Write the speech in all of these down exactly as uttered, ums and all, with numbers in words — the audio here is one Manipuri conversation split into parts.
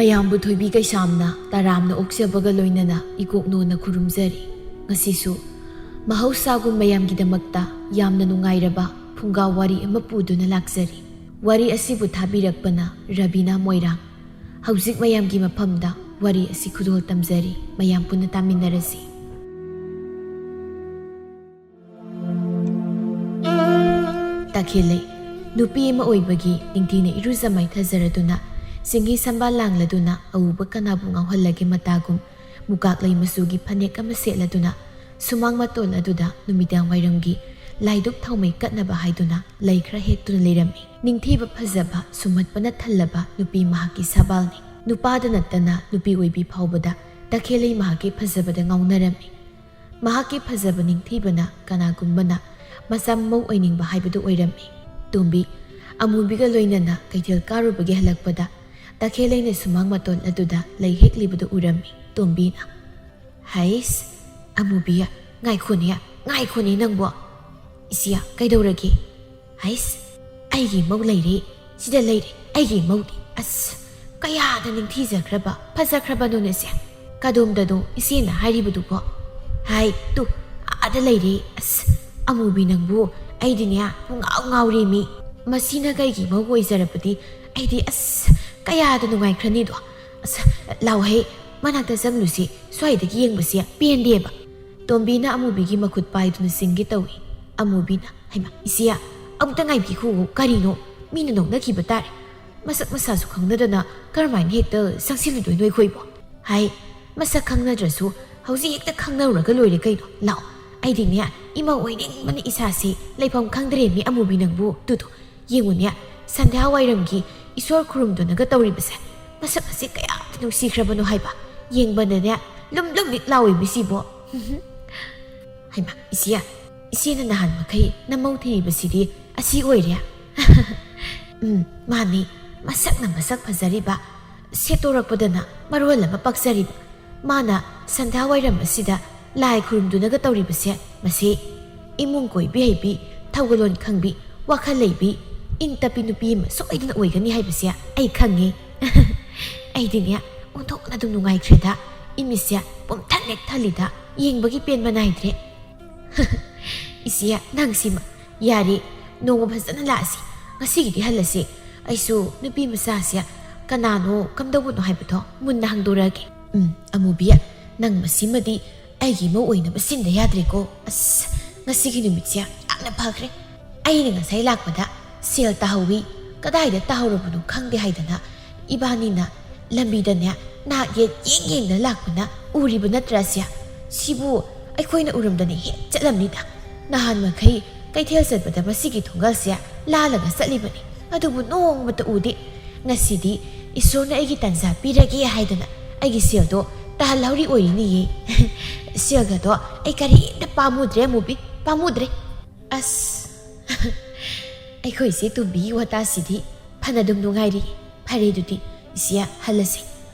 ꯃꯌꯥꯝꯕꯨ ꯊꯣꯏꯕꯤ ꯀꯩꯁꯥꯝꯅ ꯇꯔꯥꯝꯅ ꯑꯣꯛꯆꯕꯒ ꯂꯣꯏꯅꯅ ꯏꯀꯣꯛꯅꯣꯅ ꯈꯨꯔꯨꯝꯖꯔꯤ꯫ ꯉꯁꯤꯁꯨ ꯃꯍꯧꯁꯥꯒꯨꯝ ꯃꯌꯥꯝꯒꯤꯗꯃꯛꯇ ꯌꯥꯝꯅ ꯅꯨꯡꯉꯥꯏꯔꯕ ꯐꯨꯡꯒꯥ ꯋꯥꯔꯤ ꯑꯃ ꯄꯨꯗꯨꯅ ꯂꯥꯛꯆꯔꯤ꯫ ꯋꯥꯔꯤ ꯑꯁꯤꯕꯨ ꯊꯥꯕꯤꯔꯛꯄꯅ ꯔꯕꯤꯅꯥ ꯃꯣꯏꯔꯥꯡ꯫ ꯍꯧꯖꯤꯛ ꯃꯌꯥꯝꯒꯤ ꯃꯐꯝꯗ ꯋꯥꯔꯤ ꯑꯁꯤ ꯈꯨꯗꯣꯜ ꯇꯝꯖꯔꯤ꯫ ꯃꯌꯥꯝ ꯄꯨꯟꯅ ꯇꯥꯃꯤꯟꯅꯔꯁꯤ꯫ ꯇꯈꯦꯜꯂꯩ꯫ ꯅꯨꯄꯤ ꯑꯃ ꯑꯣꯏꯕꯒꯤ ꯅꯤꯡꯊꯤꯅ ꯏꯔꯨꯖ ꯃꯥꯏꯊꯖꯔꯗꯨꯅ, ꯆꯤꯡꯍꯤ ꯁꯝꯕꯥꯜ ꯂꯥꯡꯂꯗꯨꯅ ꯑꯎꯕ ꯀꯅꯥꯕꯨ ꯉꯥꯎꯍꯜꯂꯒꯦ ꯃꯇꯥꯒꯨꯝ, ꯃꯨꯀꯥꯛꯂꯩ ꯃꯆꯨꯒꯤ ꯐꯅꯦꯛ ꯑꯃ ꯁꯦꯠꯂꯗꯨꯅ, ꯁꯨꯃꯥꯡ ꯃꯇꯣꯜ ꯑꯗꯨꯗ ꯅꯨꯃꯤꯗꯥꯡ ꯋꯥꯏꯔꯝꯒꯤ ꯂꯥꯏꯗꯨꯛ ꯊꯥꯎꯃꯩ ꯀꯠꯅꯕ ꯍꯥꯏꯗꯨꯅ ꯂꯩ ꯈꯔ ꯍꯦꯛꯇꯨꯅ ꯂꯩꯔꯝꯃꯤ꯫ ꯅꯤꯡꯊꯤꯕ ꯐꯖꯕ ꯁꯨꯝꯍꯠꯄꯅ ꯊꯜꯂꯕ ꯅꯨꯄꯤ ꯃꯍꯥꯛꯀꯤ ꯁꯥꯕꯥꯜꯅꯤ꯫ ꯅꯨꯄꯥꯗ ꯅꯠꯇꯅ ꯅꯨꯄꯤ ꯑꯣꯏꯕꯤ ꯐꯥꯎꯕꯗ ꯇꯈꯦꯜꯂꯩ ꯃꯍꯥꯛꯀꯤ ꯐꯖꯕꯗ ꯉꯥꯎꯅꯔꯝꯃꯤ꯫ ꯃꯍꯥꯛꯀꯤ ꯐꯖꯕ ꯅꯤꯡꯊꯤꯕꯅ ꯀꯅꯥꯒꯨꯝꯕꯅ ꯃꯆꯥ ꯃꯃꯧ ꯑꯣꯏꯅꯤꯡꯕ ꯍꯥꯏꯕꯗꯨ ꯑꯣꯏꯔꯝꯃꯤ꯫ ꯇꯣꯝꯕꯤ, ꯑꯃꯨꯕꯤꯒ ꯂꯣꯏꯅꯅ ꯀꯩꯊꯦꯜ ꯀꯥꯔꯨꯕꯒꯤ ꯍꯜꯂꯛꯄꯗ ꯇꯈꯦꯜꯂꯩꯅ ꯁꯨꯃꯥꯡ ꯃꯇꯣꯜ ꯑꯗꯨꯗ ꯂꯩ ꯍꯦꯛꯂꯤꯕꯗꯨ ꯎꯔꯝꯃꯤ꯫ ꯇꯣꯝꯕꯤꯅ, "ꯍꯩꯁ, ꯑꯃꯨꯕꯤ, ꯉꯥꯏꯈꯣꯅꯦ, ꯉꯥꯏꯈꯣꯅꯦ ꯅꯪꯕꯣ꯫ ꯏꯆꯦ, ꯀꯩꯗꯧꯔꯒꯦ?" "ꯍꯩꯁ, ꯑꯩꯒꯤ ꯃꯧ ꯂꯩꯔꯦ, ꯁꯤꯗ ꯂꯩꯔꯦ ꯑꯩꯒꯤ ꯃꯧꯗꯤ꯫ ꯑꯁ, ꯀꯌꯥꯗ ꯅꯤꯡꯊꯤꯖꯈ꯭ꯔꯕ, ꯐꯖꯈ꯭ꯔꯕꯅꯣꯅꯦ ꯁꯦ꯫ ꯀꯗꯣꯝꯗꯅꯣ ꯏꯆꯦꯅ ꯍꯥꯏꯔꯤꯕꯗꯨꯕꯣ?" "ꯍꯥꯏ, ꯇꯨ, ꯑꯥꯗ ꯂꯩꯔꯦ꯫ ꯑꯁ, ꯑꯃꯨꯕꯤ ꯅꯪꯕꯨ, ꯑꯩꯗꯤꯅꯦ ꯄꯨꯡꯉꯥꯎ ꯉꯥꯎꯔꯦ ꯃꯤ꯫ ꯃꯁꯤꯅ ꯀꯩꯒꯤ ꯃꯧ ꯑꯣꯏꯖꯔꯕꯗꯤ ꯑꯩꯗꯤ, ꯑꯁ, ꯀꯌꯥꯗ ꯅꯨꯡꯉꯥꯏꯈ꯭ꯔꯅꯤꯗꯣ꯫ ꯑꯁ, ꯂꯥꯎꯍꯦ, ꯃꯅꯥꯛꯇ ꯆꯪꯂꯨꯁꯤ, ꯁ꯭ꯋꯥꯏꯗꯒꯤ ꯌꯦꯡꯕꯁꯦ ꯄꯦꯟꯗꯦꯕ꯫" ꯇꯣꯝꯕꯤꯅ ꯑꯃꯨꯕꯤꯒꯤ ꯃꯈꯨꯠ ꯄꯥꯏꯗꯨꯅ ꯆꯤꯡꯒꯦ ꯇꯧꯏ꯫ ꯑꯃꯨꯕꯤꯅ, "ꯍꯩꯃꯥ, ꯏꯆꯦ, ꯑꯃꯨꯛꯇ ꯉꯥꯏꯕꯤꯈꯣ, ꯀꯔꯤꯅꯣ? ꯃꯤꯅ ꯅꯣꯛꯅꯈꯤꯕ ꯇꯥꯔꯦ꯫ ꯃꯁꯛ ꯃꯁꯥꯁꯨ ꯈꯪꯅꯗꯅ ꯀꯔꯝꯍꯥꯏꯅ ꯍꯦꯛꯇ ꯆꯪꯁꯤꯜꯂꯨꯗꯣꯏꯅꯣ ꯑꯩꯈꯣꯏꯕꯣ?" "ꯍꯥꯏ, ꯃꯁꯛ ꯈꯪꯅꯗ꯭ꯔꯁꯨ ꯍꯧꯖꯤꯛ ꯍꯦꯛꯇ ꯈꯪꯅꯔꯨꯔꯒ ꯂꯣꯏꯔꯦ ꯀꯩꯅꯣ꯫ ꯂꯥꯛꯑꯣ, ꯑꯩꯗꯤꯅꯦ ꯏꯃꯧ ꯑꯣꯏꯅꯤꯡꯕꯅ ꯏꯁꯥꯁꯦ ꯂꯩꯐꯝ ꯈꯪꯗ꯭ꯔꯦꯃꯤ ꯑꯃꯨꯕꯤ ꯅꯪꯕꯨ꯫ ꯇꯨꯗꯨ, ꯌꯦꯡꯉꯨꯅꯦ, ꯁꯟꯙ꯭ꯌꯥ ꯋꯥꯏꯔꯝꯒꯤ ꯏꯁꯣꯔ ꯈꯨꯔꯨꯝꯗꯨꯅꯒ ꯇꯧꯔꯤꯕꯁꯦ꯫ ꯃꯁꯛ ꯑꯁꯤ ꯀꯌꯥꯗ ꯅꯨꯡꯁꯤꯈ꯭ꯔꯕꯅꯣ ꯍꯥꯏꯕ꯫ ꯌꯦꯡꯕꯗꯅꯦ ꯂꯨꯝ ꯂꯨꯝ ꯂꯤꯛ ꯂꯥꯎꯏ ꯃꯤꯁꯤꯕꯣ꯫" "ꯍꯩꯃꯥ, ꯏꯆꯦ, ꯏꯆꯦꯅ ꯅꯍꯥꯟ ꯃꯈꯩ ꯅꯃꯧ ꯊꯤꯔꯤꯕꯁꯤꯗꯤ ꯑꯁꯤ ꯑꯣꯏꯔꯦ?" "ꯎꯝ, ꯃꯥꯅꯤ꯫ ꯃꯁꯛꯅ ꯃꯁꯛ ꯐꯖꯔꯤꯕ, ꯁꯦꯠꯇꯣꯔꯛꯄꯗꯅ ꯃꯔꯣꯜ ꯑꯃ ꯄꯛꯆꯔꯤꯕ꯫ ꯃꯥꯅ ꯁꯟꯙ꯭ꯌꯥ ꯋꯥꯏꯔꯝ ꯑꯁꯤꯗ ꯂꯥꯏ ꯈꯨꯔꯨꯝꯗꯨꯅꯒ ꯇꯧꯔꯤꯕꯁꯦ, ꯃꯁꯤ ꯏꯃꯨꯡ ꯀꯣꯏꯕꯤ ꯍꯩꯕꯤ, ꯊꯧꯒꯜꯂꯣꯟ ꯈꯪꯕꯤ, ꯋꯥꯈꯜ ꯂꯩꯕꯤ, ꯏꯪ ꯇꯞꯄꯤ ꯅꯨꯄꯤ ꯑꯃ ꯁꯣꯏꯗꯅ ꯑꯣꯏꯒꯅꯤ ꯍꯥꯏꯕꯁꯦ ꯑꯩ ꯈꯪꯉꯤ꯫" ꯑꯩꯗꯤꯅꯦ, ꯑꯣꯟꯊꯣꯛꯅ ꯑꯗꯨꯝ ꯅꯨꯡꯉꯥꯏꯈ꯭ꯔꯦꯗ꯫ ꯏꯃꯤꯠꯁꯦ ꯄꯨꯝꯊꯟ ꯍꯦꯛ ꯊꯜꯂꯤꯗ, ꯌꯦꯡꯕꯒꯤ ꯄꯦꯟꯕ ꯅꯥꯏꯗ꯭ꯔꯦ꯫ ꯏꯆꯦ, ꯅꯪꯁꯤꯃ꯫ ꯌꯥꯔꯦ, ꯅꯣꯡꯃ ꯐꯖꯅ ꯂꯥꯛꯑꯁꯤ꯫ ꯉꯁꯤꯒꯤꯗꯤ ꯍꯜꯂꯁꯤ꯫ ꯑꯩꯁꯨ ꯅꯨꯄꯤ ꯃꯆꯥꯁꯦ ꯀꯅꯥꯅꯣ, ꯀꯝꯗꯧꯕꯅꯣ ꯍꯥꯏꯕꯗꯣ ꯃꯨꯟꯅ ꯍꯪꯗꯣꯔꯛꯑꯒꯦ꯫ ꯎꯝ, ꯑꯃꯨꯕꯤ, ꯅꯪ ꯃꯁꯤꯃꯗꯤ ꯑꯩꯒꯤ ꯏꯃꯧ ꯑꯣꯏꯅꯕ ꯁꯤꯟꯗ ꯌꯥꯗ꯭ꯔꯦꯀꯣ꯫ ꯑꯁ, ꯉꯁꯤꯒꯤ ꯅꯨꯃꯤꯠꯁꯦ ꯌꯥꯝꯅ ꯐꯈ꯭ꯔꯦ꯫ ꯑꯩꯅ ꯉꯁꯥꯏ ꯂꯥꯛꯄꯗ ꯁꯦꯜ ꯇꯥꯍꯧꯋꯤ, ꯀꯗꯥꯏꯗ ꯇꯥꯍꯧꯔꯕꯅꯣ ꯈꯪꯗꯦ ꯍꯥꯏꯗꯅ ꯏꯕꯥꯅꯤꯅ ꯂꯝꯕꯤꯗꯅꯦ ꯅꯥꯛ ꯌꯦꯠ ꯌꯦꯡ ꯌꯦꯡꯗꯅ ꯂꯥꯛꯄꯅ ꯎꯔꯤꯕ ꯅꯠꯇ꯭ꯔꯥ ꯁꯦ? ꯁꯤꯕꯨ ꯑꯩꯈꯣꯏꯅ ꯎꯔꯝꯗꯅ ꯍꯦꯛ ꯆꯠꯂꯝꯅꯤꯗ꯫ ꯅꯍꯥꯟ ꯃꯈꯩ ꯀꯩꯊꯦꯜ ꯆꯠꯄꯗ ꯃꯁꯤꯒꯤ ꯊꯣꯡꯒꯜꯁꯦ ꯂꯥꯜꯂꯒ ꯆꯠꯂꯤꯕꯅꯤ, ꯑꯗꯨꯕꯨ ꯅꯣꯡꯃꯇ ꯎꯗꯦ꯫ ꯉꯁꯤꯗꯤ ꯏꯁꯣꯔꯅ ꯑꯩꯒꯤ ꯇꯥꯟꯖꯥ ꯄꯤꯔꯒꯦ ꯍꯥꯏꯗꯅ ꯑꯩꯒꯤ ꯁꯦꯜꯗꯣ ꯇꯥꯍꯜꯍꯧꯔꯤ ꯑꯣꯏꯔꯤꯅꯤꯌꯦ꯫ ꯁꯦꯜꯒꯗꯣ ꯑꯩ ꯀꯔꯤꯝꯇ ꯄꯥꯝꯃꯨꯗ꯭ꯔꯦ ꯑꯃꯨꯕꯤ, ꯄꯥꯝꯃꯨꯗ꯭ꯔꯦ꯫ ꯑꯁ, ꯑꯩꯈꯣꯏ ꯏꯆꯦ ꯇꯣꯝꯕꯤꯒꯤ ꯋꯥꯇꯥꯁꯤꯗꯤ ꯐꯅꯗꯨꯝ ꯅꯨꯡꯉꯥꯏꯔꯤ꯫ ꯐꯔꯦ ꯑꯗꯨꯗꯤ, ꯏꯆꯦ, ꯍꯜꯂꯁꯤ꯫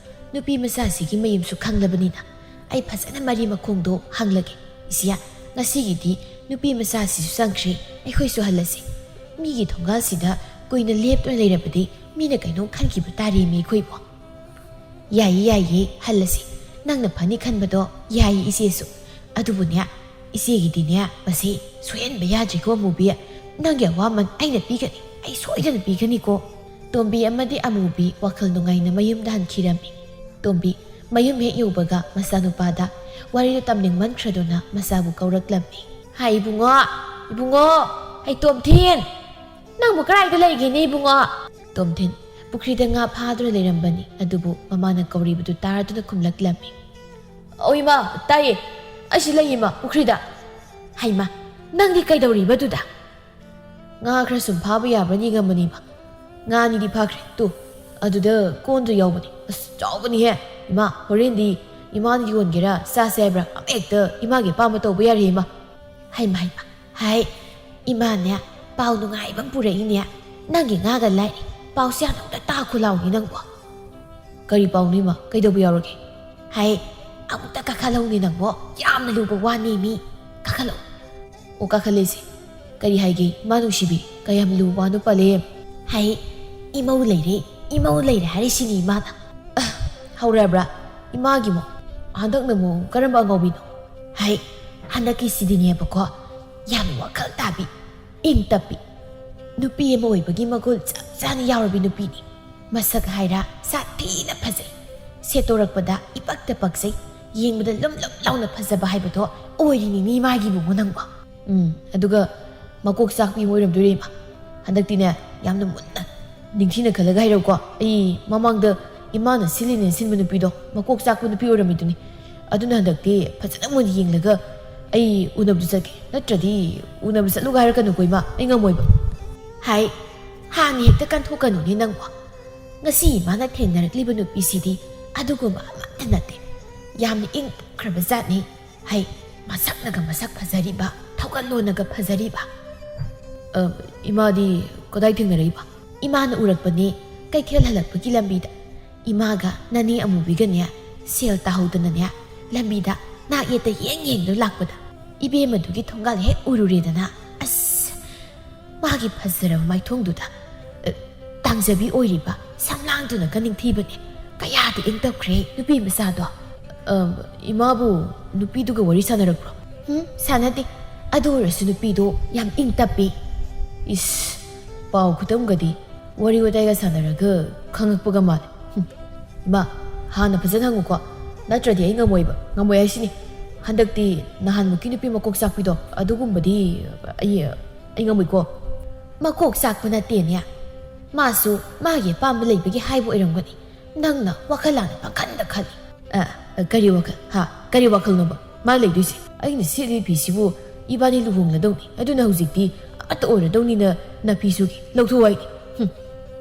ꯅꯨꯄꯤ ꯃꯆꯥꯁꯤꯒꯤ ꯃꯌꯨꯝꯁꯨ ꯈꯪꯂꯕꯅꯤꯅ ꯑꯩ ꯐꯖꯅ ꯃꯔꯤ ꯃꯈꯣꯡꯗꯣ ꯍꯪꯂꯒꯦ꯫ ꯏꯆꯦ, ꯉꯁꯤꯒꯤꯗꯤ ꯅꯨꯄꯤ ꯃꯆꯥꯁꯤꯁꯨ ꯆꯪꯈ꯭ꯔꯦ, ꯑꯩꯈꯣꯏꯁꯨ ꯍꯜꯂꯁꯤ꯫ ꯃꯤꯒꯤ ꯊꯣꯡꯒꯥꯜꯁꯤꯗ ꯀꯨꯏꯅ ꯂꯦꯞꯇꯨꯅ ꯂꯩꯔꯕꯗꯤ ꯃꯤꯅ ꯀꯩꯅꯣꯝ ꯈꯟꯈꯤꯕ ꯇꯥꯔꯦꯃꯤ ꯑꯩꯈꯣꯏꯕꯨ꯫ ꯌꯥꯏꯌꯦ, ꯌꯥꯏꯌꯦ, ꯍꯜꯂꯁꯤ꯫ ꯅꯪꯅ ꯐꯅꯤ ꯈꯟꯕꯗꯣ ꯌꯥꯏꯌꯦ ꯏꯆꯦꯁꯨ꯫ ꯑꯗꯨꯕꯨꯅꯦ, ꯏꯆꯦꯒꯤꯗꯤꯅꯦ, ꯃꯁꯤ ꯁꯣꯏꯍꯟꯕ ꯌꯥꯗ꯭ꯔꯤꯀꯣ ꯑꯃꯨꯕꯤ꯫ ꯅꯪꯒꯤ ꯑꯋꯥꯃꯟ ꯑꯩꯅ ꯄꯤꯒꯅꯤ, ꯑꯩ ꯁꯣꯏꯗꯅ ꯄꯤꯒꯅꯤꯀꯣ꯫ ꯇꯣꯝꯕꯤ ꯑꯃꯗꯤ ꯑꯃꯨꯕꯤ ꯋꯥꯈꯜ ꯅꯨꯡꯉꯥꯏꯅ ꯃꯌꯨꯝꯗ ꯍꯟꯈꯤꯔꯝꯃꯤ꯫ ꯇꯣꯝꯕꯤ ꯃꯌꯨꯝ ꯍꯦꯛ ꯌꯧꯕꯒ ꯃꯆꯥꯅꯨꯄꯥꯗ ꯋꯥꯔꯤꯗꯨ ꯇꯝꯅꯤꯡꯃꯟꯈ꯭ꯔꯗꯨꯅ ꯃꯆꯥꯕꯨ ꯀꯧꯔꯛꯂꯝꯃꯤ꯫ "ꯍꯥꯏ ꯏꯕꯨꯡꯉꯣ, ꯏꯕꯨꯡꯉꯣ, ꯍꯩ ꯇꯣꯝꯊꯤꯟ, ꯅꯪꯕꯨ ꯀꯗꯥꯏꯗ ꯂꯩꯒꯦꯅꯦ ꯏꯕꯨꯡꯉꯣ?" ꯇꯣꯝꯊꯤꯟ ꯄꯨꯈ꯭ꯔꯤꯗ ꯉꯥ ꯐꯥꯗꯨꯅ ꯂꯩꯔꯝꯕꯅꯤ, ꯑꯗꯨꯕꯨ ꯃꯃꯥꯅ ꯀꯧꯔꯤꯕꯗꯨ ꯇꯥꯗꯨꯅ ꯈꯨꯝꯂꯛꯂꯝꯃꯤ꯫ "ꯑꯣ ꯏꯃꯥ, ꯇꯥꯏꯌꯦ, ꯑꯩꯁꯤ ꯂꯩ ꯏꯃꯥ, ꯄꯨꯈ꯭ꯔꯤꯗ꯫" "ꯍꯩꯃꯥ, ꯅꯪꯗꯤ ꯀꯩꯗꯧꯔꯤꯕꯗꯨꯗ?" "ꯉꯥ ꯈꯔ ꯁꯨꯝ ꯐꯥꯕ ꯌꯥꯕ꯭ꯔꯥ ꯌꯦꯡꯉꯝꯕꯅꯤ ꯏꯃꯥ꯫ ꯉꯥ ꯑꯅꯤꯗꯤ ꯐꯥꯈ꯭ꯔꯦ, ꯇꯨ, ꯑꯗꯨꯗ ꯀꯣꯟꯗꯨ ꯌꯥꯎꯕꯅꯤ꯫ ꯑꯁ, ꯆꯥꯎꯕꯅꯤꯍꯦ꯫ ꯏꯃꯥ, ꯍꯣꯔꯦꯟꯗꯤ ꯏꯃꯥꯅ ꯌꯣꯟꯒꯦꯔꯥ ꯆꯥꯁꯦ ꯍꯥꯏꯕ꯭ꯔꯥ ꯑꯃ ꯍꯦꯛꯇ ꯏꯃꯥꯒꯤ ꯑꯄꯥꯝꯕ ꯇꯧꯕ ꯌꯥꯔꯦ ꯏꯃꯥ꯫" "ꯍꯩꯃꯥ, ꯍꯩꯃꯥ, ꯍꯥꯏ, ꯏꯃꯥꯅꯦ, ꯄꯥꯎ ꯅꯨꯡꯉꯥꯏꯕ ꯑꯃ ꯄꯨꯔꯛꯏꯅꯦ꯫ ꯅꯪꯒꯤ ꯉꯥꯒ ꯂꯥꯏꯔꯤ, ꯄꯥꯎꯁꯦ ꯍꯥꯟꯅ ꯑꯝꯇ ꯇꯥꯈꯣ ꯂꯥꯎꯅꯦ ꯅꯪꯕꯣ꯫" "ꯀꯔꯤ ꯄꯥꯎꯅꯣ ꯏꯃꯥ? ꯀꯩꯗꯧꯕ ꯌꯥꯎꯔꯒꯦ?" "ꯍꯥꯏ, ꯑꯃꯨꯛꯇ ꯀꯥꯈꯠꯂꯧꯅꯦ ꯅꯪꯕꯣ, ꯌꯥꯝꯅ ꯂꯨꯕ ꯋꯥꯅꯦ ꯃꯤ꯫ ꯀꯥꯈꯠꯂꯧ꯫" "ꯑꯣ, ꯀꯥꯈꯠꯂꯦꯁꯦ꯫ ꯀꯔꯤ ꯍꯥꯏꯒꯦ ꯏꯃꯥ ꯅꯨꯡꯁꯤꯕꯤ? ꯀꯌꯥꯝ ꯂꯨꯕ ꯋꯥꯅꯣ ꯄꯜꯂꯦ?" "ꯍꯥꯏ, ꯏꯃꯧ ꯂꯩꯔꯦ, ꯏꯃꯧ ꯂꯩꯔꯦ ꯍꯥꯏꯔꯤꯁꯤꯅꯤ ꯏꯃꯥꯅ꯫ ꯑ, ꯍꯧꯔꯕ꯭ꯔꯥ? ꯏꯃꯥꯒꯤꯃꯣ? ꯍꯟꯗꯛꯅ ꯑꯃꯨꯛ ꯀꯔꯝꯕ ꯑꯉꯥꯎꯕꯤꯅꯣ? ꯍꯥꯏ, ꯍꯟꯗꯛꯀꯤꯁꯤꯗꯤꯅꯦꯕꯀꯣ, ꯌꯥꯝ ꯋꯥꯈꯜ ꯇꯥꯕꯤ, ꯏꯪ ꯇꯞꯄꯤ, ꯅꯨꯄꯤ ꯑꯃ ꯑꯣꯏꯕꯒꯤ ꯃꯒꯨꯟ ꯆꯞ ꯆꯥꯅ ꯌꯥꯎꯔꯕꯤ ꯅꯨꯄꯤꯅꯤ꯫ ꯃꯁꯛ ꯍꯥꯏꯔ ꯁꯥꯊꯤꯅ ꯐꯖꯩ, ꯁꯦꯠꯇꯣꯔꯛꯄꯗ ꯏꯄꯛꯇ ꯄꯛꯆꯩ, ꯌꯦꯡꯕꯗ ꯂꯨꯝ ꯂꯨꯝ ꯂꯥꯎꯅ ꯐꯖꯕ ꯍꯥꯏꯕꯗꯣ ꯑꯣꯏꯔꯤꯅꯤꯅꯦ ꯃꯥꯒꯤꯕꯨ ꯅꯪꯕꯣ꯫ ꯎꯝ, ꯑꯗꯨꯒ ꯃꯀꯣꯛ ꯆꯥꯛꯄꯤ ꯑꯃ ꯑꯣꯏꯔꯝꯗꯣꯏꯔꯦ ꯏꯃꯥ꯫ ꯍꯟꯗꯛꯇꯤꯅꯦ, ꯌꯥꯝꯅ ꯃꯨꯟꯅ ꯅꯤꯡꯊꯤꯅ ꯈꯜꯂꯒ ꯍꯥꯏꯔꯛꯎꯀꯣ꯫ ꯑꯩ ꯃꯃꯥꯡꯗ ꯏꯃꯥꯅ ꯁꯤꯜꯂꯤꯅꯦ ꯁꯤꯟꯕ ꯅꯨꯄꯤꯗꯣ, ꯃꯀꯣꯛ ꯆꯥꯛꯄ ꯅꯨꯄꯤ ꯑꯣꯏꯔꯝꯃꯤꯗꯨꯅꯤ꯫ ꯑꯗꯨꯅ ꯍꯟꯗꯛꯇꯤ ꯐꯖꯅ ꯃꯨꯟꯅ ꯌꯦꯡꯂꯒ ꯑꯩ ꯎꯅꯕꯗꯨ ꯆꯠꯀꯦ꯫ ꯅꯠꯇ꯭ꯔꯗꯤ ꯎꯅꯕ ꯆꯠꯂꯨꯒ ꯍꯥꯏꯔꯛꯀꯅꯨꯀꯣ ꯏꯃꯥ, ꯑꯩ ꯉꯝꯃꯣꯏꯕ꯫ ꯍꯥꯏ, ꯍꯥꯟꯅ ꯍꯦꯛꯇ ꯀꯟꯊꯣꯛꯀꯅꯨꯅꯦ ꯅꯪꯕꯣ꯫ ꯉꯁꯤ ꯏꯃꯥꯅ ꯊꯦꯡꯅꯔꯛꯂꯤꯕ ꯅꯨꯄꯤꯁꯤꯗꯤ ꯑꯗꯨꯒꯨꯝꯕ ꯑꯃꯠꯇ ꯅꯠꯇꯦ꯫ ꯌꯥꯝꯅ ꯏꯪ ꯇꯞꯈ꯭ꯔꯕ ꯖꯥꯠꯅꯤ꯫ ꯍꯩ, ꯃꯁꯛꯅꯒ ꯃꯁꯛ ꯐꯖꯔꯤꯕ, ꯊꯧꯒꯜꯂꯣꯟꯅꯒ ꯐꯖꯔꯤꯕ꯫ ꯑ, ꯏꯃꯥꯗꯤ ꯀꯗꯥꯏ ꯊꯦꯡꯅꯔꯛꯏꯕ? ꯏꯃꯥꯅ ꯎꯔꯛꯄꯅꯦ, ꯀꯩꯊꯦꯜ ꯍꯜꯂꯛꯄꯒꯤ ꯂꯝꯕꯤꯗ꯫ ꯏꯃꯥꯒ ꯅꯅꯦ ꯑꯃꯨꯕꯤꯒꯅꯦ, ꯁꯦꯜ ꯇꯥꯍꯧꯗꯅꯅꯦ, ꯂꯝꯕꯤꯗ ꯅꯥꯛ ꯌꯦꯠꯇ ꯌꯦꯡ ꯌꯦꯡꯗꯨꯅ ꯂꯥꯛꯄꯗ ꯏꯕꯦꯝꯃꯗꯨꯒꯤ ꯊꯣꯡꯒꯥꯜ ꯍꯦꯛ ꯎꯔꯨꯔꯦꯗꯅ꯫ ꯑꯁ, ꯃꯥꯒꯤ ꯐꯖꯔꯕ ꯃꯥꯏꯊꯣꯡꯗꯨꯗ, ꯑ, ꯇꯥꯡꯖꯕꯤ ꯑꯣꯏꯔꯤꯕ ꯁꯝꯂꯥꯡꯗꯨꯅꯒ ꯅꯤꯡꯊꯤꯕꯅꯦ꯫ ꯀꯌꯥꯗꯤ ꯏꯪ ꯇꯞꯈ꯭ꯔꯦ ꯅꯨꯄꯤ ꯃꯆꯥꯗꯣ꯫ ꯑ, ꯏꯃꯥꯕꯨ ꯅꯨꯄꯤꯗꯨꯒ ꯋꯥꯔꯤ ꯁꯥꯟꯅꯔꯛꯄ꯭ꯔꯣ? ꯎꯝ, ꯁꯥꯟꯅꯗꯦ꯫ ꯑꯗꯨ ꯑꯣꯏꯔꯁꯨ ꯅꯨꯄꯤꯗꯣ ꯌꯥꯝ ꯏꯪ ꯇꯞꯄꯤ꯫ ꯏꯁ, ꯄꯥꯎ ꯈꯨꯇꯝꯒꯗꯤ ꯋꯥꯔꯤ ꯋꯥꯇꯥꯏꯒ ꯁꯥꯟꯅꯔꯒ ꯈꯪꯉꯛꯄꯒ ꯃꯥꯜꯂꯦ꯫ ꯍꯨꯝ꯫ ꯏꯃꯥ, ꯍꯥꯟꯅ ꯐꯖꯅ ꯍꯪꯉꯨꯀꯣ, ꯅꯠꯇ꯭ꯔꯗꯤ ꯑꯩ ꯉꯝꯃꯣꯏꯕ, ꯉꯝꯃꯣꯏ ꯍꯥꯏꯁꯤꯅꯤ꯫ ꯍꯟꯗꯛꯇꯤ ꯅꯍꯥꯟꯃꯨꯛꯀꯤ ꯅꯨꯄꯤ ꯃꯀꯣꯛ ꯆꯥꯛꯄꯤꯗꯣ ꯑꯗꯨꯒꯨꯝꯕꯗꯤ ꯑꯩ, ꯑꯩ ꯉꯝꯃꯣꯏꯀꯣ꯫ ꯃꯀꯣꯛ ꯆꯥꯛꯄ ꯅꯠꯇꯦꯅꯦ, ꯃꯥꯁꯨ ꯃꯥꯒꯤ ꯑꯄꯥꯝꯕ ꯂꯩꯕꯒꯤ ꯍꯥꯏꯕ ꯑꯣꯏꯔꯝꯒꯅꯤ꯫ ꯅꯪꯅ ꯋꯥꯈꯜ ꯂꯥꯟꯅ ꯄꯪꯈꯟꯗ ꯈꯜꯂꯤ꯫ ꯑ, ꯑ, ꯀꯔꯤ ꯋꯥꯈꯜ? ꯍꯥ? ꯀꯔꯤ ꯋꯥꯈꯜꯅꯣꯕ ꯃꯥ ꯂꯩꯗꯣꯏꯁꯦ? ꯑꯩꯅ ꯁꯦꯠꯂꯤ ꯐꯤꯁꯤꯕꯨ ꯏꯕꯥꯅꯤ ꯂꯨꯍꯣꯡꯂꯗꯧꯅꯤ, ꯑꯗꯨꯅ ꯍꯧꯖꯤꯛꯇꯤ ꯑꯃꯠꯇ ꯑꯣꯏꯔꯗꯧꯅꯤꯅ ꯅꯥꯄꯤ ꯁꯨꯒꯤ ꯂꯧꯊꯣꯛꯎ ꯍꯥꯏꯅꯤ꯫ ꯍꯨꯝ꯫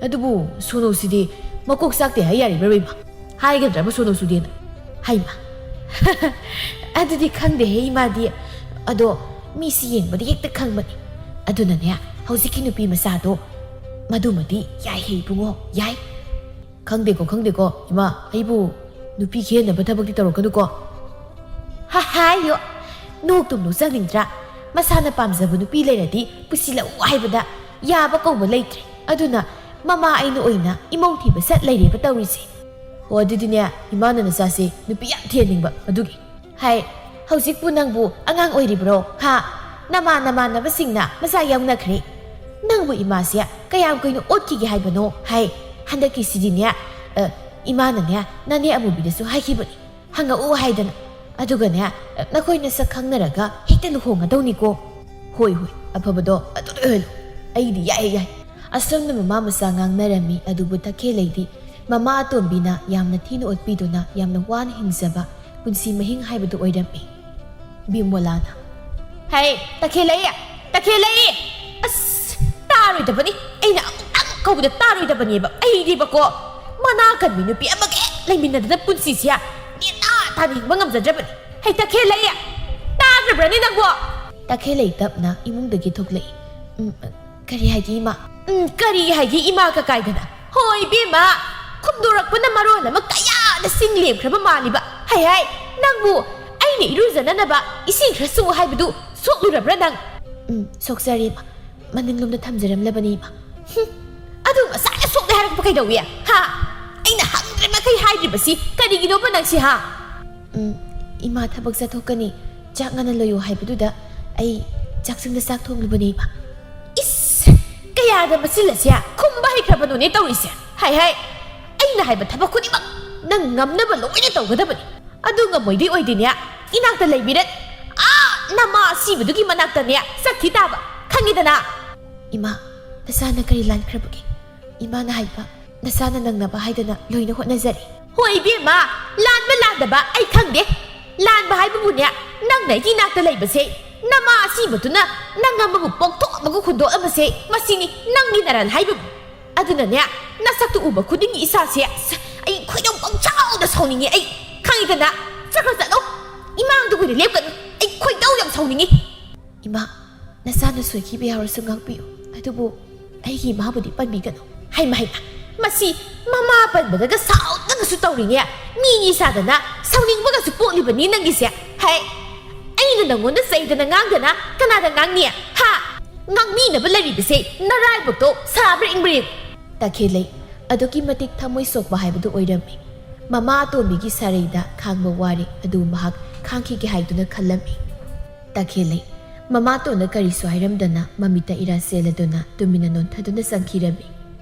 ꯑꯗꯨꯕꯨ ꯁꯣꯅꯣꯁꯤꯗꯤ ꯃꯀꯣꯛ ꯆꯥꯛꯇꯦ ꯍꯥꯏ ꯌꯥꯔꯤꯕ꯭ꯔꯥ ꯏꯃꯥ? ꯍꯥꯏꯒꯗ꯭ꯔꯕ ꯁꯣꯅꯣꯁꯨꯗꯦꯅ? ꯍꯩꯃꯥ꯫ ꯑꯗꯨꯗꯤ ꯈꯪꯗꯦꯍꯦ ꯏꯃꯥꯗꯤ꯫ ꯑꯗꯣ ꯃꯤꯁꯤ ꯌꯦꯡꯕꯗ ꯍꯦꯛꯇ ꯈꯪꯕꯅꯤ꯫ ꯑꯗꯨꯅꯅꯦ, ꯍꯧꯖꯤꯛꯀꯤ ꯅꯨꯄꯤ ꯃꯆꯥꯗꯣ ꯃꯗꯨꯃꯗꯤ ꯌꯥꯏꯍꯦ ꯏꯕꯨꯡꯉꯣ, ꯌꯥꯏ꯫ ꯈꯪꯗꯦꯀꯣ, ꯈꯪꯗꯦꯀꯣ, ꯏꯃꯥ, ꯑꯩꯕꯨ ꯅꯨꯄꯤ ꯈꯦꯟꯅꯕ ꯊꯕꯛꯇꯤ ꯇꯧꯔꯛꯀꯅꯨꯀꯣ꯫ ꯍꯥ, ꯍꯥꯏꯌꯣ꯫ ꯅꯣꯛꯇꯨꯝ ꯅꯣꯛꯆꯅꯤꯡꯗ꯭ꯔꯥ? ꯃꯁꯥꯅ ꯄꯥꯝꯖꯕ ꯅꯨꯄꯤ ꯂꯩꯔꯗꯤ ꯄꯨꯁꯤꯜꯂꯛꯎ ꯍꯥꯏꯕꯗ ꯌꯥꯕ ꯀꯧꯕ ꯂꯩꯇ꯭ꯔꯦ꯫ ꯑꯗꯨꯅ ꯃꯃꯥ ꯑꯩꯅ ꯑꯣꯏꯅ ꯏꯃꯧ ꯊꯤꯕ ꯁꯠ ꯂꯩꯔꯦꯕ ꯇꯧꯔꯤꯁꯦ꯫ ꯑꯣ, ꯑꯗꯨꯗꯤꯅꯦ, ꯏꯃꯥꯅ ꯅꯆꯥꯁꯦ ꯅꯨꯄꯤ ꯌꯥꯝ ꯊꯤꯍꯟꯅꯤꯡꯕ ꯑꯗꯨꯒꯤ꯫ ꯍꯥꯏ, ꯍꯧꯖꯤꯛꯄꯨ ꯅꯪꯕꯨ ꯑꯉꯥꯡ ꯑꯣꯏꯔꯤꯕ꯭ꯔꯣ? ꯍꯥ? ꯅꯃꯥ ꯅꯃꯥꯟꯅꯕꯁꯤꯡꯅ ꯃꯆꯥ ꯌꯥꯎꯅꯈ꯭ꯔꯦ꯫ ꯅꯪꯕꯨ ꯏꯃꯥꯁꯦ ꯀꯌꯥꯝ ꯀꯨꯏꯅ ꯑꯣꯠꯈꯤꯒꯦ ꯍꯥꯏꯕꯅꯣ? ꯍꯥꯏ, ꯍꯟꯗꯛꯀꯤꯁꯤꯗꯤꯅꯦ, ꯑ, ꯏꯃꯥꯅꯅꯦ, ꯅꯅꯦ ꯑꯃꯨꯕꯤꯗꯁꯨ ꯍꯥꯏꯈꯤꯕꯅꯤ꯫ ꯍꯪꯉꯛꯎ ꯍꯥꯏꯗꯅ꯫ ꯑꯗꯨꯒꯅꯦ, ꯅꯈꯣꯏ ꯅꯁꯛ ꯈꯪꯅꯔꯒ ꯍꯦꯛꯇ ꯂꯨꯍꯣꯡꯒꯗꯧꯅꯤꯀꯣ꯫ ꯍꯣꯏ, ꯍꯣꯏ, ꯑꯐꯕꯗꯣ ꯑꯗꯨꯗ ꯑꯣꯏꯍꯜꯂꯨ꯫ ꯑꯩꯗꯤ ꯌꯥꯏ, ꯌꯥꯏ꯫ ꯑꯁꯣꯝꯅ ꯃꯃꯥ ꯃꯆꯥ ꯉꯥꯡꯅꯔꯝꯃꯤ, ꯑꯗꯨꯕꯨ ꯇꯈꯦꯜꯂꯩꯗꯤ ꯃꯃꯥ ꯑꯇꯣꯝꯕꯤꯅ ꯌꯥꯝꯅ ꯊꯤꯅ ꯑꯣꯠꯄꯤꯗꯨꯅ ꯌꯥꯝꯅ ꯋꯥꯅ ꯍꯤꯡꯖꯕ ꯄꯨꯟꯁꯤ ꯃꯍꯤꯡ ꯍꯥꯏꯕꯗꯨ ꯑꯣꯏꯔꯝꯃꯤ꯫ ꯕꯤꯃꯣꯂꯥꯅ, "ꯍꯩ, ꯇꯈꯦꯜꯂꯩ! ꯇꯈꯦꯜꯂꯩ!" ꯑꯁ, ꯇꯥꯔꯣꯏꯗꯕꯅꯤ꯫ ꯑꯩꯅ ꯑꯃꯨꯛꯇꯪ ꯀꯧꯕꯗ ꯇꯥꯔꯣꯏꯗꯕꯅꯦꯕ꯫ ꯑꯩꯗꯤꯕꯀꯣ, ꯃꯅꯥ ꯀꯟꯕꯤ ꯅꯨꯄꯤ ꯑꯃꯒ ꯍꯦꯛ ꯂꯩꯃꯤꯟꯅꯗꯅ ꯄꯨꯟꯁꯤꯁꯦ ꯅꯦꯅꯥ ꯇꯥꯅ ꯍꯤꯡꯕ ꯉꯝꯖꯗ꯭ꯔꯕꯅꯤ꯫ "ꯍꯩ, ꯇꯈꯦꯜꯂꯩ! ꯇꯥꯗ꯭ꯔꯕ꯭ꯔꯅꯦ ꯅꯪꯕꯣ?" ꯇꯈꯦꯜꯂꯩ ꯇꯞꯅ ꯏꯃꯨꯡꯗꯒꯤ ꯊꯣꯛꯂꯛꯏ꯫ "ꯎꯝ, ꯀꯔꯤ ꯍꯥꯏꯒꯦ, ꯏꯃꯥ?" "ꯎꯝ, ꯀꯔꯤ ꯍꯥꯏꯒꯦ, ꯏꯃꯥ ꯀꯀꯥꯏꯗꯅ?" "ꯍꯣꯏ, ꯏꯕꯦꯝꯃ, ꯈꯨꯝꯗꯣꯔꯛꯄꯅ ꯃꯔꯣꯜ ꯑꯃ ꯀꯌꯥꯗ ꯁꯤꯡ ꯂꯦꯝꯈ꯭ꯔꯕ ꯃꯥꯜꯂꯤꯕ꯫ ꯍꯩ ꯍꯥꯏ, ꯅꯪꯕꯨ ꯑꯩꯅ ꯏꯔꯨꯖꯅꯅꯕ ꯏꯁꯤꯡ ꯈꯔ ꯁꯣꯛꯎ ꯍꯥꯏꯕꯗꯨ ꯁꯣꯛꯂꯨꯔꯕ꯭ꯔꯥ ꯅꯪ?" "ꯎꯝ, ꯁꯣꯛꯆꯔꯦ, ꯏꯃꯥ꯫ ꯃꯅꯤꯡꯂꯣꯝꯗ ꯊꯝꯖꯔꯝꯂꯕꯅꯤ, ꯏꯃꯥ꯫" "ꯍꯨꯝ, ꯑꯗꯨ ꯉꯁꯥꯏꯅ ꯁꯣꯛꯂꯦ ꯍꯥꯏꯔꯛꯄ ꯀꯩꯗꯧꯏ? ꯍꯥ? ꯑꯩꯅ ꯍꯪꯗ꯭ꯔꯤꯃꯈꯩ ꯍꯥꯏꯗ꯭ꯔꯤꯕꯁꯤ ꯀꯔꯤꯒꯤꯅꯣꯕ ꯅꯪꯁꯤ, ꯍꯥ?" "ꯎꯝ, ꯏꯃꯥ ꯊꯕꯛ ꯆꯠꯊꯣꯛꯀꯅꯤ, ꯆꯥꯛ ꯉꯟꯅ ꯂꯣꯏꯌꯨ ꯍꯥꯏꯕꯗꯨꯗ ꯑꯩ ꯆꯥꯛꯁꯪꯗ ꯆꯥꯛ ꯊꯣꯡꯂꯨꯕꯅꯦ, ꯏꯃꯥ꯫" "ꯏꯁ! ꯀꯌꯥꯗ ꯃꯆꯤꯜ ꯑꯁꯤ ꯈꯨꯝꯕ ꯍꯩꯈ꯭ꯔꯕꯅꯣꯅꯦ ꯇꯧꯔꯤꯁꯦ꯫ ꯍꯥꯏ ꯍꯥꯏ, ꯑꯩꯅ ꯍꯥꯏꯕ ꯊꯕꯛ ꯈꯨꯗꯤꯡꯃꯛ ꯅꯪ ꯉꯝꯅꯕ ꯂꯣꯏꯅ ꯇꯧꯒꯗꯕꯅꯤ꯫ ꯑꯗꯨ ꯉꯝꯃꯣꯏꯗꯣꯏ ꯑꯣꯏꯗꯤꯅꯦ, ꯏꯅꯥꯛꯇ ꯂꯩꯕꯤꯔ, ꯑꯥ, ꯅꯃꯥ ꯑꯁꯤꯕꯗꯨꯒꯤ ꯃꯅꯥꯛꯇꯅꯦ ꯆꯠꯈꯤ ꯇꯥꯕ, ꯈꯪꯉꯤꯗꯅ?" "ꯏꯃꯥ, ꯅꯁꯥꯅ ꯀꯔꯤ ꯂꯥꯟꯈ꯭ꯔꯕꯒꯦ? ꯏꯃꯥꯅ ꯍꯥꯏꯕ ꯅꯁꯥꯅ ꯅꯪꯅꯕ ꯍꯥꯏꯗꯅ ꯂꯣꯏꯅ ꯍꯣꯠꯅꯖꯔꯤ꯫" "ꯍꯣꯏ ꯏꯕꯦꯝꯃ, ꯂꯥꯟꯕ ꯂꯥꯟꯗꯕ ꯑꯩ ꯈꯪꯗꯦ꯫ ꯂꯥꯟꯕ ꯍꯥꯏꯕꯕꯨꯅꯦ, ꯅꯪꯅ ꯑꯩꯒꯤ ꯏꯅꯥꯛꯇ ꯂꯩꯕꯁꯦ, ꯅꯃꯥ ꯑꯁꯤꯕꯗꯨꯅ ꯅꯪ ꯑꯃꯕꯨ ꯄꯣꯛꯊꯣꯛ ꯑꯃꯒ ꯍꯨꯟꯗꯣꯛꯂꯝꯕꯁꯦ, ꯃꯁꯤꯅꯤ ꯅꯪꯒꯤ ꯅꯔꯜ ꯍꯥꯏꯕꯕꯨ꯫ ꯑꯗꯨꯅꯅꯦ, ꯅꯁꯛꯇꯨ ꯎꯕ ꯈꯨꯗꯤꯡꯒꯤ ꯏꯁꯥꯁꯦ, ꯑꯁ, ꯑꯩ ꯈꯣꯏꯗꯧ ꯄꯪꯁꯥꯎꯗ ꯁꯥꯎꯅꯤꯡꯉꯤ ꯑꯩ꯫ ꯈꯪꯉꯤꯗꯅ? ꯆꯠꯈ꯭ꯔꯣ, ꯆꯠꯂꯣ꯫ ꯏꯃꯥꯡꯗ ꯀꯨꯏꯅ ꯂꯦꯞꯀꯅꯨ꯫ ꯑꯩ ꯈꯣꯏꯗꯧ ꯌꯥꯝ ꯁꯥꯎꯅꯤꯡꯉꯤ꯫" "ꯏꯃꯥ, ꯅꯆꯥꯅ ꯁꯣꯏꯈꯤꯕ ꯌꯥꯎꯔꯁꯨ ꯉꯥꯛꯄꯤꯌꯨ, ꯑꯗꯨꯕꯨ ꯑꯩꯒꯤ ꯏꯃꯥꯕꯨꯗꯤ ꯄꯟꯕꯤꯒꯅꯨ꯫" ꯍꯩꯃ, ꯍꯩꯃ, ꯃꯁꯤ ꯃꯃꯥ ꯄꯟꯕꯗꯒ ꯁꯥꯎꯗꯅꯁꯨ ꯇꯧꯔꯤꯅꯦ꯫ ꯃꯤꯅꯤ ꯁꯥꯗꯅ ꯁꯥꯎꯅꯤꯡꯕꯒꯁꯨ ꯄꯣꯛꯂꯤꯕꯅꯤ ꯅꯪꯒꯤꯁꯦ꯫ ꯍꯩ, ꯑꯩꯅ ꯅꯪꯉꯣꯟꯗ ꯆꯩꯗꯅ ꯉꯥꯡꯗꯅ ꯀꯅꯥꯗ ꯉꯥꯡꯅꯤ? ꯍꯥ? ꯉꯥꯡꯕꯤꯅꯕ ꯂꯩꯔꯤꯕꯁꯦ ꯅꯔꯥꯏꯕꯛꯇꯣ ꯁꯥꯕ꯭ꯔꯥ ꯏꯪꯕ꯭ꯔꯥ ꯌꯦꯡꯉꯨ꯫ ꯇꯈꯦꯜꯂꯩ ꯑꯗꯨꯛꯀꯤ ꯃꯇꯤꯛ ꯊꯃꯣꯏ ꯁꯣꯛꯄ ꯍꯥꯏꯕꯗꯨ ꯑꯣꯏꯔꯝꯃꯤ꯫ ꯃꯃꯥ ꯑꯇꯣꯝꯕꯤꯒꯤ ꯁꯥꯔꯩꯗ ꯈꯥꯡꯕ ꯋꯥꯔꯦ, ꯑꯗꯨ ꯃꯍꯥꯛ ꯈꯥꯡꯈꯤꯒꯦ ꯍꯥꯏꯗꯨꯅ ꯈꯜꯂꯝꯃꯤ꯫ ꯇꯈꯦꯜꯂꯩ ꯃꯃꯥꯇꯣꯟꯅ ꯀꯔꯤꯁꯨ ꯍꯥꯏꯔꯝꯗꯅ ꯃꯃꯤꯠꯇ ꯏꯔꯥ ꯆꯦꯜꯂꯗꯨꯅ ꯇꯨꯃꯤꯟꯅ ꯅꯣꯟꯊꯗꯨꯅ ꯆꯪꯈꯤꯔꯝꯃꯤ꯫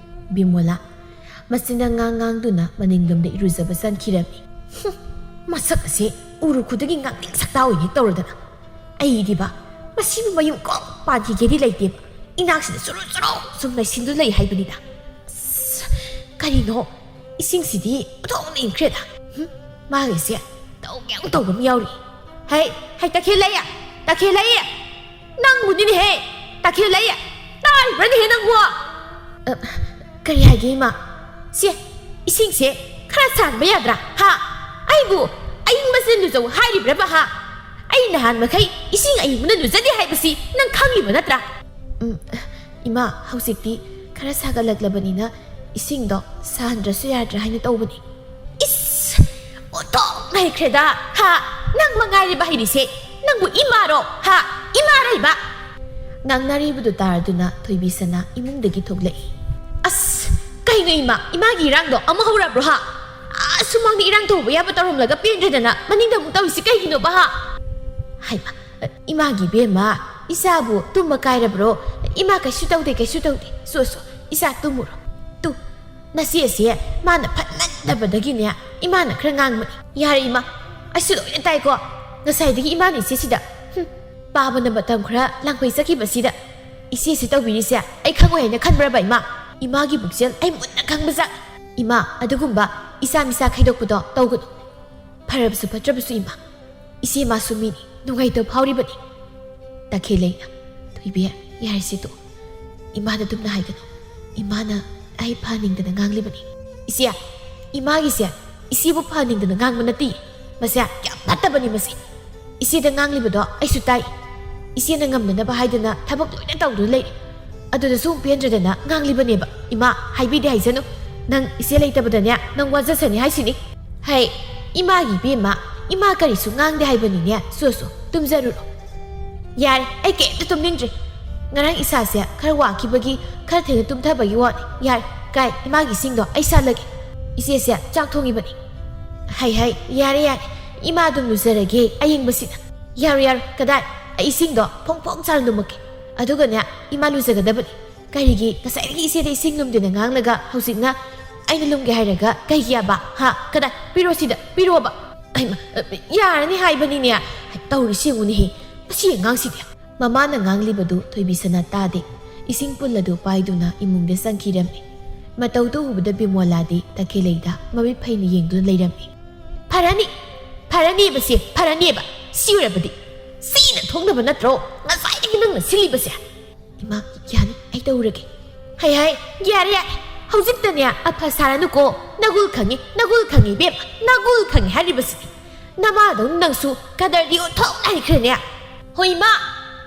ꯕꯤꯃꯣꯂꯥ ꯃꯆꯤꯟꯅ ꯉꯥꯡ ꯉꯥꯡꯗꯨꯅ ꯃꯅꯤꯡꯂꯣꯝꯗ ꯏꯔꯨꯖꯕ ꯆꯪꯈꯤꯔꯝꯃꯤ꯫ "ꯍꯨꯝ, ꯃꯁꯛ ꯑꯁꯤ ꯎꯔꯨ ꯈꯨꯗꯤꯡꯒꯤ ꯉꯥꯡꯅꯤꯡ ꯁꯛꯇꯥ ꯑꯣꯏꯅ ꯇꯧꯔꯗꯅ꯫ ꯑꯩꯗꯤꯕ ꯃꯁꯤꯕꯨ ꯃꯌꯨꯝ ꯀꯣꯛ ꯄꯥꯟꯈꯤꯒꯦꯗꯤ ꯂꯩꯇꯦꯕ, ꯏꯅꯥꯛꯁꯤꯗ ꯆꯨꯔꯨ ꯆꯨꯔꯨ ꯁꯨꯝ ꯂꯩꯁꯤꯟꯗꯨ ꯂꯩ ꯍꯥꯏꯕꯅꯤꯗ꯫ ꯑꯁ, ꯀꯔꯤꯅꯣ ꯏꯁꯤꯡꯁꯤꯗꯤ ꯑꯣꯟꯊꯣꯛꯅ ꯏꯪꯈ꯭ꯔꯦꯗ꯫ ꯍꯨꯝ, ꯃꯥꯒꯤꯁꯦ ꯇꯧꯒꯦ ꯑꯃꯨꯛ ꯇꯧꯕ ꯑꯃ ꯌꯥꯎꯔꯤ꯫ ꯍꯩ, ꯍꯩ, ꯇꯈꯦꯜꯂꯩ! ꯇꯈꯦꯜꯂꯩ! ꯅꯪꯕꯨꯅꯤꯅꯦꯍꯦ! ꯇꯈꯦꯜꯂꯩ! ꯇꯥꯔꯤꯕ꯭ꯔꯅꯦꯍꯦ ꯅꯪꯕꯨ?" "ꯑ, ꯀꯔꯤ ꯍꯥꯏꯒꯦ, ꯏꯃꯥ?" "ꯁꯦ, ꯏꯁꯤꯡꯁꯦ ꯈꯔ ꯁꯥꯍꯟꯕ ꯌꯥꯗ꯭ꯔꯥ? ꯍꯥ? ꯑꯩꯕꯨ ꯑꯏꯪꯕꯁꯤꯅ ꯂꯨꯖꯧ ꯍꯥꯏꯔꯤꯕ꯭ꯔꯕ, ꯍꯥ? ꯑꯩ ꯅꯍꯥꯟ ꯃꯈꯩ ꯏꯁꯤꯡ ꯑꯏꯪꯕꯅ ꯂꯨꯖꯗꯦ ꯍꯥꯏꯕꯁꯤ ꯅꯪ ꯈꯪꯂꯤꯕ ꯅꯠꯇ꯭ꯔꯥ?" "ꯎꯝ, ꯏꯃꯥ, ꯍꯧꯖꯤꯛꯇꯤ ꯈꯔ ꯁꯥꯒꯠꯂꯛꯂꯕꯅꯤꯅ ꯏꯁꯤꯡꯗꯣ ꯁꯥꯍꯟꯗ꯭ꯔꯁꯨ ꯌꯥꯗ꯭ꯔꯥ ꯍꯥꯏꯅ ꯇꯧꯕꯅꯤ꯫" "ꯏꯁ! ꯑꯣꯟꯊꯣꯛꯅ ꯍꯩꯈ꯭ꯔꯦꯗ! ꯍꯥ? ꯅꯪ ꯃꯉꯥꯏꯔꯦꯕ ꯍꯩꯔꯤꯁꯦ! ꯅꯪꯕꯨ ꯏꯃꯥꯔꯣ? ꯍꯥ? ꯏꯃꯥꯔ ꯍꯩꯕ?" ꯉꯥꯡꯅꯔꯤꯕꯗꯨ ꯇꯥꯔꯗꯨꯅ ꯊꯣꯏꯕꯤ ꯁꯅꯥ ꯏꯃꯨꯡꯗꯒꯤ ꯊꯣꯛꯂꯛꯏ꯫ "ꯑꯁ! ꯀꯩꯅꯣ ꯏꯃꯥ? ꯏꯃꯥꯒꯤ ꯏꯔꯥꯡꯗꯣ ꯑꯃꯨꯛ ꯍꯧꯔꯕ꯭ꯔꯣ, ꯍꯥ? ꯑꯥ, ꯁꯨꯃꯥꯡꯗ ꯏꯔꯥꯡ ꯇꯧꯕ ꯌꯥꯕ ꯇꯧꯔꯝꯂꯒ ꯄꯦꯟꯗ꯭ꯔꯗꯅ ꯃꯅꯤꯡꯗ ꯑꯃꯨꯛ ꯇꯧꯔꯤꯁꯤ ꯀꯩꯒꯤꯅꯣꯕ, ꯍꯥ?" ꯍꯩꯃꯥ, ꯏꯃꯥꯒꯤ ꯏꯕꯦꯝꯃ, ꯏꯆꯥꯕꯨ ꯇꯨꯝꯕ ꯀꯥꯏꯔꯕ꯭ꯔꯣ? "ꯏꯃꯥ, ꯀꯩꯁꯨ ꯇꯧꯗꯦ, ꯀꯩꯁꯨ ꯇꯧꯗꯦ꯫ ꯁꯣ, ꯁꯣ, ꯏꯆꯥ ꯇꯨꯝꯃꯨꯔꯣ꯫ ꯇꯨ, ꯅꯆꯦꯁꯦ ꯃꯥꯅ ꯐꯠꯃꯟꯗꯕꯗꯒꯤꯅꯦ ꯏꯃꯥꯅ ꯈꯔ ꯉꯥꯡꯕꯅꯤ꯫ ꯌꯥꯔꯦ ꯏꯃꯥ, ꯑꯩꯁꯨ ꯂꯣꯏꯅ ꯇꯥꯏꯀꯣ꯫ ꯉꯁꯥꯏꯗꯒꯤ ꯏꯃꯥꯅ ꯏꯆꯦꯁꯤꯗ, ꯍꯨꯝ, ꯄꯥꯕꯅ ꯃꯇꯝ ꯈꯔ ꯂꯥꯡꯐꯩ ꯆꯠꯈꯤꯕꯁꯤꯗ ꯏꯆꯦꯁꯤ ꯇꯧꯕꯤꯔꯤꯁꯦ ꯑꯩ ꯈꯪꯉꯣꯏ ꯍꯥꯏꯅ ꯈꯟꯕ꯭ꯔꯕ ꯏꯃꯥ? ꯏꯃꯥꯒꯤ ꯄꯨꯛꯆꯦꯜ ꯑꯩ ꯃꯨꯟꯅ ꯈꯪꯕꯖꯥꯠ꯫ ꯏꯃꯥ, ꯑꯗꯨꯒꯨꯝꯕ ꯏꯆꯥ ꯃꯤꯆꯥ ꯈꯥꯏꯗꯣꯛꯄꯗꯣ ꯇꯧꯒꯅꯨ꯫ ꯐꯔꯕꯁꯨ ꯐꯠꯇ꯭ꯔꯕꯁꯨ ꯏꯃꯥ, ꯏꯆꯦ ꯃꯥꯁꯨ ꯃꯤꯅꯤ, ꯅꯨꯡꯉꯥꯏꯇꯕ ꯐꯥꯎꯔꯤꯕꯅꯤ꯫" ꯇꯈꯦꯜꯂꯩꯅ, "ꯊꯣꯏꯕꯤ, ꯌꯥꯔꯦꯁꯦ ꯇꯣꯛꯑꯣ꯫ ꯏꯃꯥꯅ ꯑꯗꯨꯝꯅ ꯍꯥꯏꯒꯅꯨ꯫ ꯏꯃꯥꯅ ꯑꯩ ꯐꯍꯟꯅꯤꯡꯗꯅ ꯉꯥꯡꯂꯤꯕꯅꯤ꯫" "ꯏꯆꯦ, ꯏꯃꯥꯒꯤꯁꯦ ꯏꯆꯦꯕꯨ ꯐꯍꯟꯅꯤꯡꯗꯅ ꯉꯥꯡꯕ ꯅꯠꯇꯦ꯫ ꯃꯁꯦ ꯌꯥꯝ ꯐꯠꯇꯕꯅꯤ ꯃꯁꯤ꯫ ꯏꯆꯦꯗ ꯉꯥꯡꯂꯤꯕꯗꯣ ꯑꯩꯁꯨ ꯇꯥꯏ꯫ ꯏꯆꯦꯅ ꯉꯝꯅꯅꯕ ꯍꯥꯏꯗꯅ ꯊꯕꯛ ꯂꯣꯏꯅ ꯇꯧꯗꯨꯅ ꯂꯩꯔꯦ꯫ ꯑꯗꯨꯗꯁꯨ ꯑꯃꯨꯛ ꯄꯦꯟꯗ꯭ꯔꯗꯅ ꯉꯥꯡꯂꯤꯕꯅꯦꯕ꯫ ꯏꯃꯥ, ꯍꯥꯏꯕꯤꯗꯦ ꯍꯥꯏꯖꯅꯨ꯫ ꯅꯪ ꯏꯆꯦ ꯂꯩꯇꯕꯗꯅꯦ ꯅꯪ ꯋꯥꯖꯁꯅꯤ ꯍꯥꯏꯁꯤꯅꯤ꯫ ꯍꯩ, ꯏꯃꯥꯒꯤ ꯏꯕꯦꯝꯃ, ꯏꯃꯥ ꯀꯔꯤꯁꯨ ꯉꯥꯡꯗꯦ ꯍꯥꯏꯕꯅꯤꯅꯦ꯫ ꯁꯣ, ꯁꯣ, ꯇꯨꯝꯖꯔꯨꯔꯣ꯫" "ꯌꯥꯔꯦ, ꯑꯩ ꯀꯩꯝꯇ ꯇꯨꯝꯅꯤꯡꯗ꯭ꯔꯤ꯫ ꯉꯔꯥꯡ ꯏꯁꯥꯁꯦ ꯈꯔ ꯋꯥꯈꯤꯕꯒꯤ, ꯈꯔ ꯊꯦꯡꯅ ꯇꯨꯝꯊꯕꯒꯤ ꯋꯥꯅꯤ꯫ ꯌꯥꯔꯦ, ꯀꯥꯏ, ꯏꯃꯥꯒꯤ ꯏꯁꯤꯡꯗꯣ ꯑꯩ ꯁꯥꯜꯂꯒꯦ꯫ ꯏꯆꯦꯁꯦ ꯆꯥꯛ ꯊꯣꯡꯉꯤꯕꯅꯤ꯫ ꯍꯩ ꯍꯩ, ꯌꯥꯔꯦ ꯌꯥꯔꯦ, ꯏꯃꯥ ꯑꯗꯨꯝ ꯂꯨꯖꯔꯒꯦ ꯑꯌꯤꯡꯕꯁꯤꯗ꯫ ꯌꯥꯔꯣꯏ ꯌꯥꯔꯣꯏ, ꯀꯗꯥꯏ, ꯑꯩ ꯏꯁꯤꯡꯗꯣ ꯐꯣꯡ ꯐꯣꯡ ꯁꯥꯅ ꯂꯨꯝꯃꯛꯀꯦ꯫ ꯑꯗꯨꯒꯅꯦ, ꯏꯃꯥ ꯂꯨꯖꯒꯗꯕꯅꯤ꯫ ꯀꯔꯤꯒꯤ ꯉꯁꯥꯏꯗꯒꯤ ꯏꯆꯦꯗ ꯏꯁꯤꯡ ꯂꯨꯝꯗꯦꯅ ꯉꯥꯡꯂꯒ ꯍꯧꯖꯤꯛꯅ ꯑꯩꯅ ꯂꯨꯝꯒꯦ ꯍꯥꯏꯔꯒ ꯀꯩꯒꯤꯑꯕ? ꯍꯥ? ꯀꯗꯥꯏ? ꯄꯤꯔꯣ ꯁꯤꯗ, ꯄꯤꯔꯣꯕ꯫ ꯑꯩꯃ, ꯌꯥꯔꯅꯤ ꯍꯥꯏꯕꯅꯤꯅꯦ꯫ ꯇꯧꯔꯤꯁꯤ ꯌꯦꯡꯉꯨꯅꯦꯍꯦ, ꯃꯁꯤ ꯑꯉꯥꯡꯁꯤꯗꯤ꯫ ꯃꯃꯥꯅ ꯉꯥꯡꯂꯤꯕꯗꯨ ꯊꯣꯏꯕꯤꯁꯅꯥ ꯇꯥꯗꯦ꯫ ꯏꯁꯤꯡ ꯄꯨꯜ ꯑꯗꯨ ꯄꯥꯏꯗꯨꯅ ꯏꯃꯨꯡꯗ ꯆꯪꯈꯤꯔꯝꯃꯤ꯫ ꯃꯇꯧꯗꯨ ꯎꯕꯗ ꯕꯤꯃꯣꯂꯥꯗꯤ ꯇꯈꯦꯜꯂꯩꯗ ꯃꯃꯤꯠ ꯐꯩꯅ ꯌꯦꯡꯗꯨꯅ ꯂꯩꯔꯝꯃꯤ꯫ "ꯐꯔꯅꯤ, ꯐꯔꯅꯤꯕꯁꯦ, ꯐꯔꯅꯤꯕ꯫ ꯁꯤ ꯑꯣꯏꯔꯕꯗꯤ ꯁꯤꯅ ꯊꯣꯛꯅꯕ ꯅꯠꯇ꯭ꯔꯣ ꯉꯁꯥꯏꯗꯒꯤ ꯅꯪꯅ ꯁꯤꯜꯂꯤꯕꯁꯦ?" "ꯏꯃꯥ, ꯌꯥꯅꯤ, ꯑꯩ ꯇꯧꯔꯒꯦ꯫" "ꯍꯩ ꯍꯩ, ꯌꯥꯔꯦ ꯌꯥꯔꯦ, ꯍꯧꯖꯤꯛꯇꯅꯦ ꯑꯐ ꯁꯥꯔꯅꯨꯀꯣ꯫ ꯅꯒꯨꯜ ꯈꯪꯉꯤ, ꯅꯒꯨꯜ ꯈꯪꯉꯤ ꯏꯕꯦꯝꯃ, ꯅꯒꯨꯜ ꯈꯪꯉꯤ ꯍꯥꯏꯔꯤꯕꯁꯤꯅꯤ꯫ ꯅꯃꯥꯗꯧꯅ ꯅꯪꯁꯨ ꯀꯗꯔꯗꯤ ꯑꯣꯟꯊꯣꯛꯅ ꯍꯩꯈ꯭ꯔꯦꯅꯦ꯫" "ꯍꯣꯏ ꯏꯃꯥ,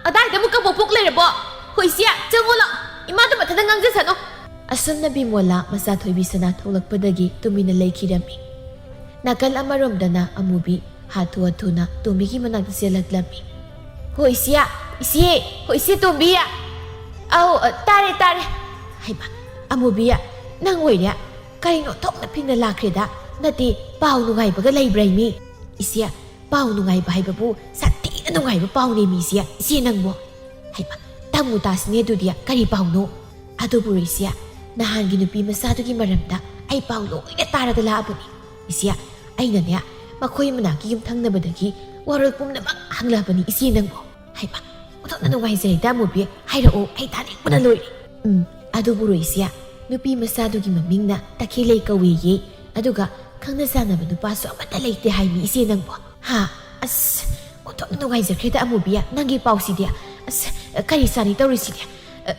ꯑꯗꯥꯏꯗ ꯑꯃꯨꯛ ꯀꯕꯣꯛ ꯄꯣꯛ ꯂꯩꯔꯕꯣ? ꯍꯣꯏ ꯏꯆꯦ, ꯆꯪꯉꯣ ꯂꯥꯛꯑꯣ, ꯏꯃꯥꯗꯣ ꯃꯊꯟꯇ ꯉꯥꯡꯖꯁꯅꯨ꯫" ꯑꯁꯨꯝꯅ ꯕꯤꯃꯣꯂꯥ ꯃꯆꯥ ꯊꯣꯏꯕꯤꯁꯅꯥ ꯊꯣꯛꯂꯛꯄꯗꯒꯤ ꯇꯨꯃꯤꯟꯅ ꯂꯩꯈꯤꯔꯝꯃꯤ꯫ ꯅꯥꯀꯜ ꯑꯃꯔꯣꯝꯗꯅ ꯑꯃꯨꯕꯤ ꯍꯥꯊꯨ ꯍꯥꯊꯨꯅ ꯇꯣꯝꯕꯤꯒꯤ ꯃꯅꯥꯛꯇ ꯆꯦꯜꯂꯛꯂꯝꯃꯤ꯫ "ꯍꯣ ꯏꯆꯦ, ꯏꯆꯦ, ꯍꯣ ꯏꯆꯦ ꯇꯣꯝꯕꯤ!" "ꯑꯧ, ꯑ, ꯇꯥꯔꯦ, ꯇꯥꯔꯦ꯫" "ꯍꯩꯃꯥ, ꯑꯃꯨꯕꯤ, ꯅꯪ ꯑꯣꯏꯔꯦ? ꯀꯩꯅꯣ ꯊꯣꯛꯅ ꯐꯤꯡꯅ ꯂꯥꯛꯈ꯭ꯔꯦꯗ? ꯅꯠꯇꯦ, ꯄꯥꯎ ꯅꯨꯡꯉꯥꯏꯕꯒ ꯂꯩꯕ꯭ꯔꯥ ꯏꯃꯤ?" "ꯏꯆꯦ, ꯄꯥꯎ ꯅꯨꯡꯉꯥꯏꯕ ꯍꯥꯏꯕꯕꯨ ꯁꯥꯊꯤꯅ ꯅꯨꯡꯉꯥꯏꯕ ꯄꯥꯎꯅꯦꯃꯤ ꯏꯆꯦ, ꯏꯆꯦ ꯅꯪꯕꯣ꯫" "ꯍꯩꯃꯥ, ꯇꯝꯃꯨ ꯇꯥꯁꯤꯅꯦ ꯑꯗꯨꯗꯤ, ꯀꯔꯤ ꯄꯥꯎꯅꯣ?" "ꯑꯗꯨꯕꯨꯔꯣ ꯏꯆꯦ, ꯅꯍꯥꯟꯒꯤ ꯅꯨꯄꯤ ꯃꯆꯥꯗꯨꯒꯤ ꯃꯔꯝꯗ ꯑꯩ ꯄꯥꯎ ꯂꯣꯏꯅ ꯇꯥꯔꯒ ꯂꯥꯛꯑꯕꯅꯤ꯫ ꯏꯆꯦ, ꯑꯩꯅꯅꯦ, ꯃꯈꯣꯏ ꯃꯅꯥꯛꯀꯤ ꯌꯨꯝꯊꯪꯅꯕꯗꯒꯤ ꯋꯥꯔꯣꯜ ꯄꯨꯝꯅꯃꯛ ꯍꯪꯂꯛꯑꯕꯅꯤ ꯏꯆꯦ ꯅꯪꯕꯨ꯫" "ꯍꯩꯃꯥ, ꯑꯣꯟꯊꯣꯛꯅ ꯅꯨꯡꯉꯥꯏꯖꯔꯦꯗ ꯑꯃꯨꯕꯤ, ꯍꯥꯏꯔꯛꯑꯣ, ꯑꯩ ꯇꯥꯅꯤꯡꯕꯅ ꯂꯣꯏꯔꯦ꯫" "ꯎꯝ, ꯑꯗꯨꯕꯨꯔꯣ ꯏꯆꯦ, ꯅꯨꯄꯤ ꯃꯆꯥꯗꯨꯒꯤ ꯃꯃꯤꯡꯅ ꯇꯈꯦꯜꯂꯩ ꯀꯧꯋꯦꯌꯦ, ꯑꯗꯨꯒ ꯈꯪꯅ ꯆꯥꯟꯅꯕ ꯅꯨꯄꯥꯁꯨ ꯑꯃꯠꯇ ꯂꯩꯇꯦ ꯍꯥꯏꯃꯤ ꯏꯆꯦ ꯅꯪꯕꯨ꯫" "ꯍꯥ? ꯑꯁ, ꯑꯣꯟꯊꯣꯛꯅ ꯅꯨꯡꯉꯥꯏꯖꯈ꯭ꯔꯦꯗ ꯑꯃꯨꯕꯤ, ꯅꯪꯒꯤ ꯄꯥꯎꯁꯤꯗꯤ꯫ ꯑꯁ, ꯀꯔꯤ ꯆꯥꯅꯤ ꯇꯧꯔꯤꯁꯤꯗꯤ? ꯑ,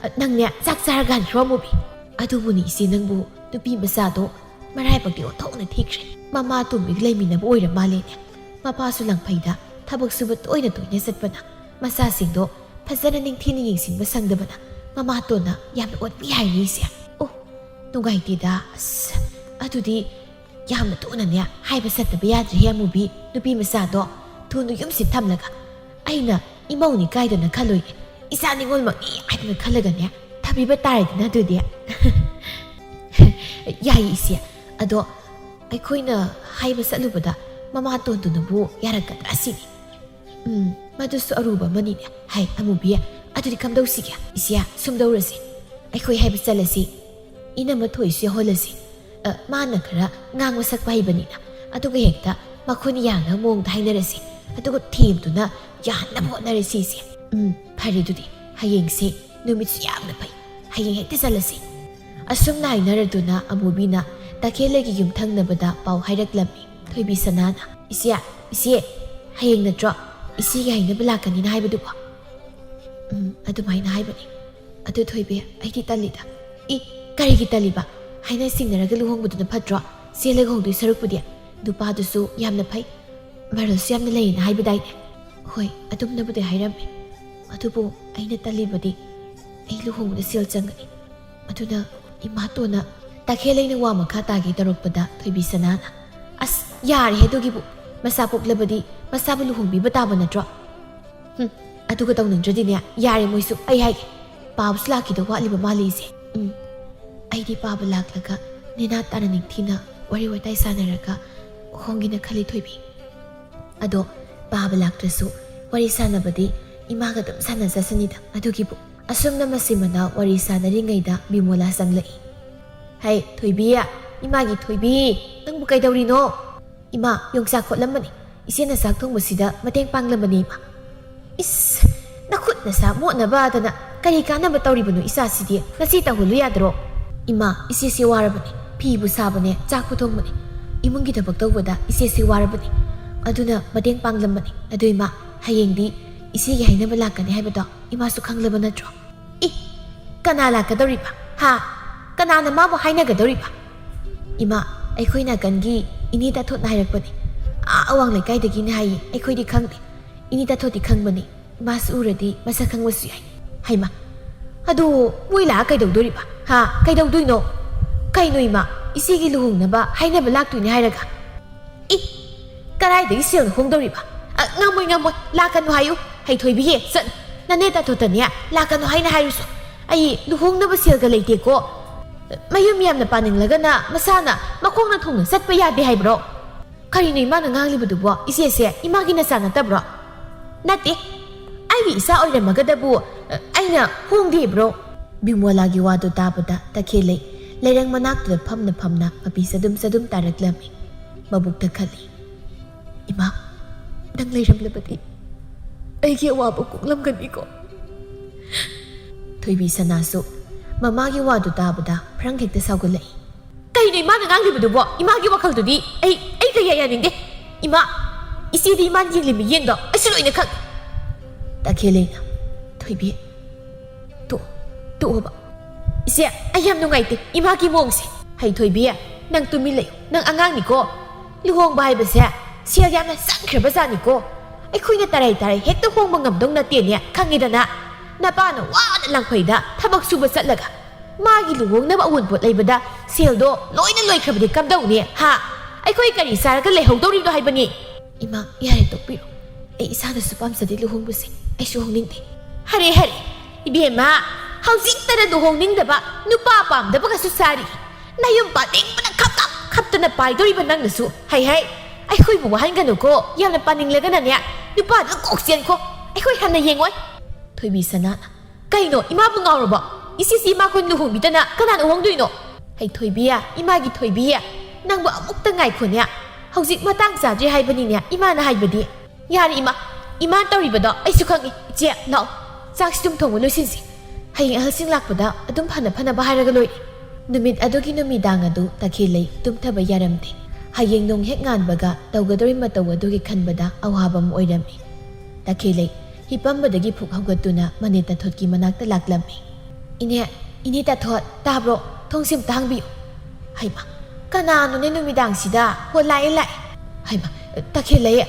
ꯑ, ꯅꯪꯅꯦ, ꯆꯥꯛ ꯆꯥꯔꯒ ꯍꯟꯈ꯭ꯔꯣ ꯑꯃꯨꯕꯤ꯫" "ꯑꯗꯨꯕꯨꯅꯤ ꯏꯆꯦ ꯅꯪꯕꯨ, ꯅꯨꯄꯤ ꯃꯆꯥꯗꯣ ꯃꯔꯥꯏꯕꯛꯇꯤ ꯑꯣꯟꯊꯣꯛꯅ ꯊꯤꯈ꯭ꯔꯦ꯫ ꯃꯃꯥ ꯇꯣꯝꯕꯤꯒ ꯂꯩꯃꯤꯟꯅꯕ ꯑꯣꯏꯔ ꯃꯥꯜꯂꯦꯅꯦ꯫ ꯃꯄꯥꯁꯨ ꯂꯪꯐꯩꯗ ꯊꯕꯛ ꯁꯨꯕ ꯇꯣꯏꯅ ꯇꯣꯏꯅ ꯆꯠꯄꯅ ꯃꯆꯥꯁꯤꯡꯗꯣ ꯐꯖꯅ ꯅꯤꯡꯊꯤꯅ ꯌꯦꯡꯁꯤꯟꯕ ꯁꯪꯗꯕꯅ ꯃꯃꯥꯇꯣꯟꯅ ꯌꯥꯝꯅ ꯑꯣꯠꯄꯤ ꯍꯥꯏꯅꯤ ꯏꯆꯦ꯫" "ꯑꯣ, ꯅꯨꯡꯉꯥꯏꯇꯦꯗ꯫ ꯑꯁ, ꯑꯗꯨꯗꯤ ꯌꯥꯝꯅ ꯊꯨꯅꯅꯦ ꯍꯥꯏꯕ ꯆꯠꯇꯕ ꯌꯥꯗ꯭ꯔꯦꯍꯦ ꯑꯃꯨꯕꯤ꯫ ꯅꯨꯄꯤ ꯃꯆꯥꯗꯣ ꯊꯨꯅ ꯌꯨꯝꯁꯤ ꯊꯝꯂꯒ ꯑꯩꯅ ꯏꯃꯧꯅꯤ ꯀꯥꯏꯗꯅ ꯈꯜꯂꯣꯏꯒꯦ, ꯏꯆꯥ ꯅꯤꯉꯣꯜꯃꯛꯅꯤ ꯍꯥꯏꯗꯅ ꯈꯜꯂꯒꯅꯦ ꯊꯝꯕꯤꯕ ꯇꯥꯔꯦꯗꯅ ꯑꯗꯨꯗꯤ꯫" ꯌꯥꯏꯌꯦ, ꯏꯆꯦ꯫ ꯑꯗꯣ ꯑꯩꯈꯣꯏꯅ ꯍꯥꯏꯕ ꯆꯠꯂꯨꯕꯗ ꯃꯃꯥꯇꯣꯟꯗꯨꯅꯕꯨ ꯌꯥꯔꯛꯀꯗ꯭ꯔꯥ ꯁꯤꯅꯤ꯫ ꯎꯝ, ꯃꯗꯨꯁꯨ ꯑꯔꯨꯕ ꯑꯃꯅꯤꯅꯦ꯫ ꯍꯥꯏ, ꯑꯃꯨꯕꯤ, ꯑꯗꯨꯗꯤ ꯀꯝꯗꯧꯁꯤꯒꯦ? ꯏꯆꯦ, ꯁꯨꯝꯗꯧꯔꯁꯤ꯫ ꯑꯩꯈꯣꯏ ꯍꯥꯏꯕ ꯆꯠꯂꯁꯤ꯫ ꯏꯅꯝꯃ ꯊꯣꯏꯁꯨ ꯌꯥꯎꯍꯜꯂꯁꯤ꯫ ꯑ, ꯃꯥꯅ ꯈꯔ ꯉꯥꯡꯕ ꯁꯛꯄ ꯍꯩꯕꯅꯤꯅ꯫ ꯑꯗꯨꯒ ꯍꯦꯛꯇ ꯃꯈꯣꯏꯅ ꯌꯥꯅꯕ ꯃꯑꯣꯡꯗ ꯍꯥꯏꯅꯔꯁꯤ꯫ ꯑꯗꯨꯒ ꯊꯦꯝꯗꯨꯅ ꯌꯥꯍꯟꯅꯕ ꯍꯣꯠꯅꯔꯁꯤ, ꯏꯆꯦ꯫ ꯎꯝ, ꯐꯔꯦ ꯑꯗꯨꯗꯤ꯫ ꯍꯌꯦꯡꯁꯦ ꯅꯨꯃꯤꯠꯁꯨ ꯌꯥꯝꯅ ꯐꯩ꯫ ꯍꯌꯦꯡ ꯍꯦꯛꯇ ꯆꯠꯂꯁꯤ꯫ ꯑꯁꯨꯝꯅ ꯍꯥꯏꯅꯔꯗꯨꯅ ꯑꯃꯨꯕꯤꯅ ꯇꯈꯦꯜꯂꯩꯒꯤ ꯌꯨꯝꯊꯪꯅꯕꯗ ꯄꯥꯎ ꯍꯥꯏꯔꯛꯂꯝꯃꯤ꯫ ꯊꯣꯏꯕꯤ ꯁꯅꯥꯅ, "ꯏꯆꯦ, ꯏꯆꯦ, ꯍꯌꯦꯡ ꯅꯠꯇ꯭ꯔꯣ ꯏꯆꯦꯒꯤ ꯍꯥꯏꯅꯕ ꯂꯥꯛꯀꯅꯤꯅ ꯍꯥꯏꯕꯗꯨꯕꯣ?" "ꯎꯝ, ꯑꯗꯨꯃꯥꯏꯅ ꯍꯥꯏꯕꯅꯤ꯫ ꯑꯗꯨ ꯊꯣꯏꯕꯤ, ꯑꯩꯗꯤ ꯇꯜꯂꯤꯗ꯫" "ꯏ, ꯀꯔꯤꯒꯤ ꯇꯜꯂꯤꯕ? ꯍꯥꯏꯅ ꯁꯤꯡꯅꯔꯒ ꯂꯨꯍꯣꯡꯕꯗꯨꯅ ꯐꯠꯇ꯭ꯔꯣ? ꯆꯦꯜꯂꯒ ꯍꯣꯡꯗꯣꯏ ꯁꯔꯨꯛꯄꯨꯗꯤ꯫ ꯅꯨꯄꯥꯗꯨꯁꯨ ꯌꯥꯝꯅ ꯐꯩ, ꯃꯔꯜꯁꯨ ꯌꯥꯝꯅ ꯂꯩꯌꯦꯅ ꯍꯥꯏꯕꯗꯥꯏꯅꯦ?" "ꯍꯣꯏ, ꯑꯗꯨꯝꯅꯕꯨꯗꯤ ꯍꯥꯏꯔꯝꯃꯤ꯫ ꯑꯗꯨꯕꯨ ꯑꯩꯅ ꯇꯜꯂꯤꯕꯗꯤ ꯑꯩ ꯂꯨꯍꯣꯡꯕꯗ ꯁꯦꯜ ꯆꯪꯒꯅꯤ꯫ ꯑꯗꯨꯅ ꯏꯃꯥꯇꯣꯟꯅ ꯇꯈꯦꯜꯂꯩꯅ ꯋꯥ ꯃꯈꯥ ꯇꯥꯒꯦ ꯇꯧꯔꯛꯄꯗ ꯊꯣꯏꯕꯤ ꯁꯅꯥꯅ, "ꯑꯁ, ꯌꯥꯔꯦꯍꯦ ꯑꯗꯨꯒꯤꯕꯨ꯫ ꯃꯆꯥ ꯄꯣꯛꯂꯕꯗꯤ ꯃꯆꯥꯕꯨ ꯂꯨꯍꯣꯡꯕꯤꯕ ꯇꯥꯕ ꯅꯠꯇ꯭ꯔꯣ? ꯍꯨꯝ, ꯑꯗꯨꯒ ꯇꯧꯅꯤꯡꯗ꯭ꯔꯗꯤꯅꯦ, ꯌꯥꯔꯦ ꯃꯣꯏꯁꯨ, ꯑꯩ ꯍꯥꯏꯒꯦ꯫ ꯄꯥꯕꯁꯨ ꯂꯥꯛꯈꯤꯗꯧ ꯋꯥꯠꯂꯤꯕ ꯃꯥꯜꯂꯦ ꯏꯆꯦ꯫ ꯎꯝ, ꯑꯩꯗꯤ ꯄꯥꯕ ꯂꯥꯛꯂꯒ ꯅꯦꯅꯥ ꯇꯥꯅ ꯅꯤꯡꯊꯤꯅ ꯋꯥꯔꯤ ꯋꯥꯇꯥꯏ ꯁꯥꯟꯅꯔꯒ ꯍꯣꯡꯒꯦꯅ ꯈꯜꯂꯤ ꯊꯣꯏꯕꯤ꯫ ꯑꯗꯣ ꯄꯥꯕ ꯂꯥꯛꯇ꯭ꯔꯁꯨ ꯋꯥꯔꯤ ꯁꯥꯟꯅꯕꯗꯤ ꯏꯃꯥꯒ ꯑꯗꯨꯝ ꯁꯥꯟꯅꯖꯁꯅꯤꯗ꯫ ꯑꯗꯨꯒꯤꯕꯨ꯫" ꯑꯁꯨꯝꯅ ꯃꯆꯤꯟ ꯃꯅꯥꯎ ꯋꯥꯔꯤ ꯁꯥꯟꯅꯔꯤꯉꯩꯗ ꯕꯤꯃꯣꯂꯥ ꯆꯪꯂꯛꯏ꯫ "ꯍꯩ, ꯊꯣꯏꯕꯤ, ꯏꯃꯥꯒꯤ ꯊꯣꯏꯕꯤ, ꯅꯪꯕꯨ ꯀꯩꯗꯧꯔꯤꯅꯣ?" "ꯏꯃꯥ, ꯌꯣꯡꯆꯥꯛ ꯈꯣꯠꯂꯝꯕꯅꯤ꯫ ꯏꯆꯦꯅ ꯆꯥꯛ ꯊꯣꯡꯕꯁꯤꯗ ꯃꯇꯦꯡ ꯄꯥꯡꯂꯝꯕꯅꯤ, ꯏꯃꯥ꯫" "ꯏꯁ, ꯅꯈꯨꯠ ꯅꯁꯥ ꯃꯣꯠꯅꯕꯗꯅ ꯀꯔꯤ ꯀꯥꯟꯅꯕ ꯇꯧꯔꯤꯕꯅꯣ ꯏꯆꯥꯁꯤꯗꯤ? ꯉꯁꯤ ꯇꯧꯍꯜꯂꯨ ꯌꯥꯗ꯭ꯔꯣ?" "ꯏꯃꯥ, ꯏꯆꯦꯁꯤ ꯋꯥꯔꯕꯅꯤ꯫ ꯐꯤꯕꯨ ꯁꯥꯕꯅꯦ, ꯆꯥꯛꯄꯨ ꯊꯣꯡꯕꯅꯦ꯫ ꯏꯃꯨꯡꯒꯤ ꯊꯕꯛ ꯇꯧꯕꯗ ꯏꯆꯦꯁꯤ ꯋꯥꯔꯕꯅꯤ꯫ ꯑꯗꯨꯅ ꯃꯇꯦꯡ ꯄꯥꯡꯂꯝꯕꯅꯤ꯫ ꯑꯗꯨ ꯏꯃꯥ, ꯍꯌꯦꯡꯗꯤ ꯏꯆꯦꯒꯤ ꯍꯥꯏꯅꯕ ꯂꯥꯛꯀꯅꯤ ꯍꯥꯏꯕꯗꯣ ꯏꯃꯥꯁꯨ ꯈꯪꯂꯕ ꯅꯠꯇ꯭ꯔꯣ?" "ꯏ, ꯀꯅꯥ ꯂꯥꯛꯀꯗꯧꯔꯤꯕ? ꯍꯥ? ꯀꯅꯥꯅ ꯃꯥꯕꯨ ꯍꯥꯏꯅꯒꯗꯧꯔꯤꯕ?" "ꯏꯃꯥ, ꯑꯩꯈꯣꯏ ꯅꯥꯀꯟꯒꯤ ꯏꯅꯦ ꯇꯥꯊꯣꯠꯅ ꯍꯥꯏꯔꯛꯄꯅꯤ꯫ ꯑꯥ ꯑꯋꯥꯡ ꯂꯩꯀꯥꯏꯗꯒꯤꯅꯤ ꯍꯥꯏꯌꯦ, ꯑꯩꯈꯣꯏꯗꯤ ꯈꯪꯗꯦ꯫ ꯏꯅꯦ ꯇꯥꯊꯣꯠꯇꯤ ꯈꯪꯕꯅꯤ, ꯏꯃꯥꯁꯨ ꯎꯔꯗꯤ ꯃꯁꯛ ꯈꯪꯕꯁꯨ ꯌꯥꯏ꯫" "ꯍꯩꯃꯥ, ꯑꯗꯨ ꯃꯣꯏ ꯂꯥꯛꯑ ꯀꯩꯗꯧꯗꯣꯔꯤꯕ? ꯍꯥ? ꯀꯩꯗꯧꯗꯣꯏꯅꯣ? ꯀꯩꯅꯣ ꯏꯃꯥ, ꯏꯆꯦꯒꯤ ꯂꯨꯍꯣꯡꯅꯕ ꯍꯥꯏꯅꯕ ꯂꯥꯛꯇꯣꯏꯅꯦ ꯍꯥꯏꯔꯒ?" "ꯏ, ꯀꯗꯥꯏꯗꯒꯤ ꯁꯦꯜꯅ ꯍꯣꯡꯗꯧꯔꯤꯕ? ꯑ, ꯉꯝꯃꯣꯏ, ꯉꯝꯃꯣꯏ, ꯂꯥꯛꯀꯅꯨ ꯍꯥꯏꯌꯨ꯫ ꯍꯩ ꯊꯣꯏꯕꯤꯌꯦ, ꯆꯠ, ꯅꯅꯦ ꯇꯥꯊꯣꯠꯇꯅꯦ ꯂꯥꯛꯀꯅꯨ ꯍꯥꯏꯅ ꯍꯥꯏꯔꯨꯁꯣ꯫ ꯑꯩ ꯂꯨꯍꯣꯡꯅꯕ ꯁꯦꯜꯒ ꯂꯩꯇꯦꯀꯣ꯫" ꯃꯌꯨꯝ ꯌꯥꯝꯅ ꯄꯥꯅꯤꯡꯂꯒꯅ ꯃꯁꯥꯅ ꯃꯈꯣꯡꯅ ꯊꯨꯡꯅ ꯆꯠꯄ ꯌꯥꯗꯦ ꯍꯥꯏꯕ꯭ꯔꯣ? ꯀꯔꯤꯅꯣ ꯏꯃꯥꯅ ꯉꯥꯡꯂꯤꯕꯗꯨꯕꯣ? ꯏꯆꯦꯁꯦ ꯏꯃꯥꯒꯤ ꯅꯆꯥ ꯅꯠꯇꯕ꯭ꯔꯣ? ꯅꯠꯇꯦ, ꯑꯩꯒꯤ ꯏꯆꯥ ꯑꯣꯏꯔꯝꯃꯒꯗꯕꯨ, ꯑ, ꯑꯩꯅ ꯍꯣꯡꯗꯦꯕ꯭ꯔꯣ? ꯕꯤꯃꯣꯂꯥꯒꯤ ꯋꯥꯗꯨ ꯇꯥꯕꯗ ꯇꯈꯦꯜꯂꯩ ꯂꯩꯔꯪ ꯃꯅꯥꯛꯇꯨꯗ ꯐꯝꯅ ꯐꯝꯅ ꯃꯄꯤ ꯆꯗꯨꯝ ꯆꯗꯨꯝ ꯇꯥꯔꯛꯂꯝꯃꯤ꯫ ꯃꯕꯨꯛꯇ ꯈꯜꯂꯤ, "ꯏꯃꯥ, ꯅꯪ ꯂꯩꯔꯝꯂꯕꯗꯤ ꯑꯩꯒꯤ ꯑꯋꯥꯕ ꯀꯣꯛꯂꯝꯒꯅꯤꯀꯣ?" ꯊꯣꯏꯕꯤ ꯁꯅꯥꯁꯨ ꯃꯃꯥꯒꯤ ꯋꯥꯗꯨ ꯇꯥꯕꯗ ꯐ꯭ꯔꯪ ꯍꯦꯛꯇ ꯁꯥꯎꯒꯠꯂꯛꯏ꯫ "ꯀꯩꯅꯣ ꯏꯃꯥꯅ ꯉꯥꯡꯂꯤꯕꯗꯨꯕꯣ? ꯏꯃꯥꯒꯤ ꯋꯥꯈꯜꯗꯨꯗꯤ ꯑꯩ, ꯑꯩ ꯀꯌꯥ ꯌꯥꯅꯤꯡꯗꯦ꯫ ꯏꯃꯥ, ꯏꯆꯦꯗꯤ ꯏꯃꯥꯅ ꯌꯦꯡꯂꯤ ꯃꯤꯠꯌꯦꯡꯗꯣ ꯑꯩꯁꯨ ꯂꯣꯏꯅ ꯈꯪꯏ꯫" ꯇꯈꯦꯜꯂꯩꯅ, "ꯊꯣꯏꯕꯤ, ꯇꯣꯛ-, ꯇꯣꯛꯑꯣꯕ꯫ ꯏꯆꯦ, ꯑꯩ ꯌꯥꯝ ꯅꯨꯡꯉꯥꯏꯇꯦ ꯏꯃꯥꯒꯤ ꯃꯑꯣꯡꯁꯦ꯫" "ꯍꯩ ꯊꯣꯏꯕꯤ, ꯅꯪ ꯇꯨꯃꯤꯟ ꯂꯩꯌꯨ꯫ ꯅꯪ ꯑꯉꯥꯡꯅꯤꯀꯣ꯫ ꯂꯨꯍꯣꯡꯕ ꯍꯥꯏꯕꯁꯦ ꯁꯦꯜ ꯌꯥꯝꯅ ꯆꯪꯈ꯭ꯔꯕ ꯖꯥꯠꯅꯤꯀꯣ꯫ ꯑꯩꯈꯣꯏꯅ ꯇꯔꯥꯏ ꯇꯔꯥꯏ ꯍꯦꯛꯇ ꯍꯣꯡꯕ ꯉꯝꯗꯧ ꯅꯠꯇꯦꯅꯦ, ꯈꯪꯉꯤꯗꯅ꯫ ꯅꯄꯥꯅ ꯋꯥꯅ ꯂꯪꯐꯩꯗ ꯊꯕꯛ ꯁꯨꯕ ꯆꯠꯂꯒ ꯃꯥꯒꯤ ꯂꯨꯍꯣꯡꯅꯕ ꯑꯋꯨꯟꯄꯣꯠ ꯂꯩꯕꯗ ꯁꯦꯜꯗꯣ ꯂꯣꯏꯅ ꯂꯣꯏꯈ꯭ꯔꯕꯗꯤ ꯀꯝꯗꯧꯅꯤ, ꯍꯥ? ꯑꯩꯈꯣꯏ ꯀꯔꯤ ꯆꯥꯔꯒ ꯂꯩꯍꯧꯗꯧꯔꯤꯅꯣ ꯍꯥꯏꯕꯅꯤ?" "ꯏꯃꯥ, ꯌꯥꯔꯦ, ꯇꯣꯛꯄꯤꯔꯣ꯫ ꯑꯩ ꯏꯁꯥꯅꯁꯨ ꯄꯥꯝꯖꯗꯦ ꯂꯨꯍꯣꯡꯕꯁꯦ꯫ ꯑꯩꯁꯨ ꯍꯣꯡꯅꯤꯡꯗꯦ꯫" "ꯍꯔꯦ, ꯍꯔꯦ, ꯏꯕꯦꯝꯃ, ꯍꯧꯖꯤꯛꯇꯗ ꯂꯨꯍꯣꯡꯅꯤꯡꯗꯕ, ꯅꯨꯄꯥ ꯄꯥꯝꯗꯕꯒꯁꯨ ꯁꯥꯔꯤ꯫ ꯅꯌꯨꯝ ꯄꯥꯅꯤꯡꯕꯅ ꯈꯞ ꯈꯞ ꯈꯞꯇꯅ ꯄꯥꯏꯗꯧꯔꯤꯕ ꯅꯪꯅꯁꯨ꯫ ꯍꯩ, ꯍꯩ, ꯑꯩꯈꯣꯏꯕꯨ ꯋꯥꯍꯟꯒꯅꯨꯀꯣ꯫ ꯌꯥꯝꯅ ꯄꯥꯅꯤꯡꯂꯒꯅꯅꯦ, ꯅꯨꯄꯥꯗꯨ ꯀꯣꯛ ꯆꯦꯟꯈꯣ꯫ ꯑꯩꯈꯣꯏ ꯍꯟꯅ ꯌꯦꯡꯉꯣꯏ꯫" ꯊꯣꯏꯕꯤ ꯁꯅꯥꯅ, "ꯀꯩꯅꯣ, ꯏꯃꯥꯕꯨ ꯉꯥꯎꯔꯕꯣ? ꯏꯆꯦꯁꯤ ꯏꯃꯥꯈꯣꯏ ꯂꯨꯍꯣꯡꯕꯤꯗꯅ ꯀꯅꯥꯅ ꯍꯣꯡꯗꯣꯏꯅꯣ?" "ꯍꯩ ꯊꯣꯏꯕꯤ, ꯏꯃꯥꯒꯤ ꯊꯣꯏꯕꯤ, ꯅꯪꯕꯨ ꯑꯃꯨꯛꯇ ꯉꯥꯏꯈꯣꯅꯦ꯫ ꯍꯧꯖꯤꯛ ꯃꯇꯥꯡ ꯆꯥꯗ꯭ꯔꯤ ꯍꯥꯏꯕꯅꯤꯅꯦ ꯏꯃꯥꯅ ꯍꯥꯏꯕꯗꯤ꯫" "ꯌꯥꯔꯦ ꯏꯃꯥ, ꯏꯃꯥꯅ ꯇꯧꯔꯤꯕꯗꯣ ꯑꯩꯁꯨ ꯈꯪꯉꯤ꯫ ꯏꯆꯦ, ꯂꯥꯛꯑꯣ, ꯆꯥꯛꯁꯤ ꯑꯗꯨꯝ ꯊꯣꯡꯕ ꯂꯣꯏꯁꯤꯟꯁꯤ꯫ ꯍꯌꯦꯡ ꯑꯍꯜꯁꯤꯡ ꯂꯥꯛꯄꯗ ꯑꯗꯨꯝ ꯐꯅ ꯐꯅꯕ ꯍꯥꯏꯔꯒ ꯂꯣꯏꯔꯦ꯫" ꯅꯨꯃꯤꯠ ꯑꯗꯨꯒꯤ ꯅꯨꯃꯤꯗꯥꯡ ꯑꯗꯨ ꯇꯈꯦꯜꯂꯩ ꯇꯨꯝꯊꯕ ꯌꯥꯔꯝꯗꯦ꯫ ꯍꯌꯦꯡ ꯅꯣꯡ ꯍꯦꯛ ꯉꯥꯟꯕꯒ ꯇꯧꯒꯗꯧꯔꯤ ꯃꯇꯧ ꯑꯗꯨꯒꯤ ꯈꯟꯕꯗ ꯑꯋꯥꯕ ꯑꯃ ꯑꯣꯏꯔꯝꯃꯤ꯫ ꯇꯈꯦꯜꯂꯩ ꯍꯤꯞꯄꯝꯕꯗꯒꯤ ꯐꯨꯛ ꯍꯧꯒꯠꯇꯨꯅ ꯃꯅꯦ ꯇꯥꯊꯣꯠꯀꯤ ꯃꯅꯥꯛꯇ ꯂꯥꯛꯂꯝꯃꯤ꯫ "ꯏꯅꯦ, ꯏꯅꯦ ꯇꯥꯊꯣꯠ, ꯇꯥꯕ꯭ꯔꯣ? ꯊꯣꯡꯁꯤ ꯑꯝꯇ ꯍꯥꯡꯕꯤꯌꯨ꯫" "ꯍꯩꯃꯥ, ꯀꯅꯥꯅꯣꯅꯦ ꯅꯨꯃꯤꯗꯥꯡꯁꯤꯗ? ꯍꯣ, ꯂꯥꯛꯑꯦ, ꯂꯥꯛꯑꯦ꯫" "ꯍꯩꯃꯥ, ꯇꯈꯦꯜꯂꯩ,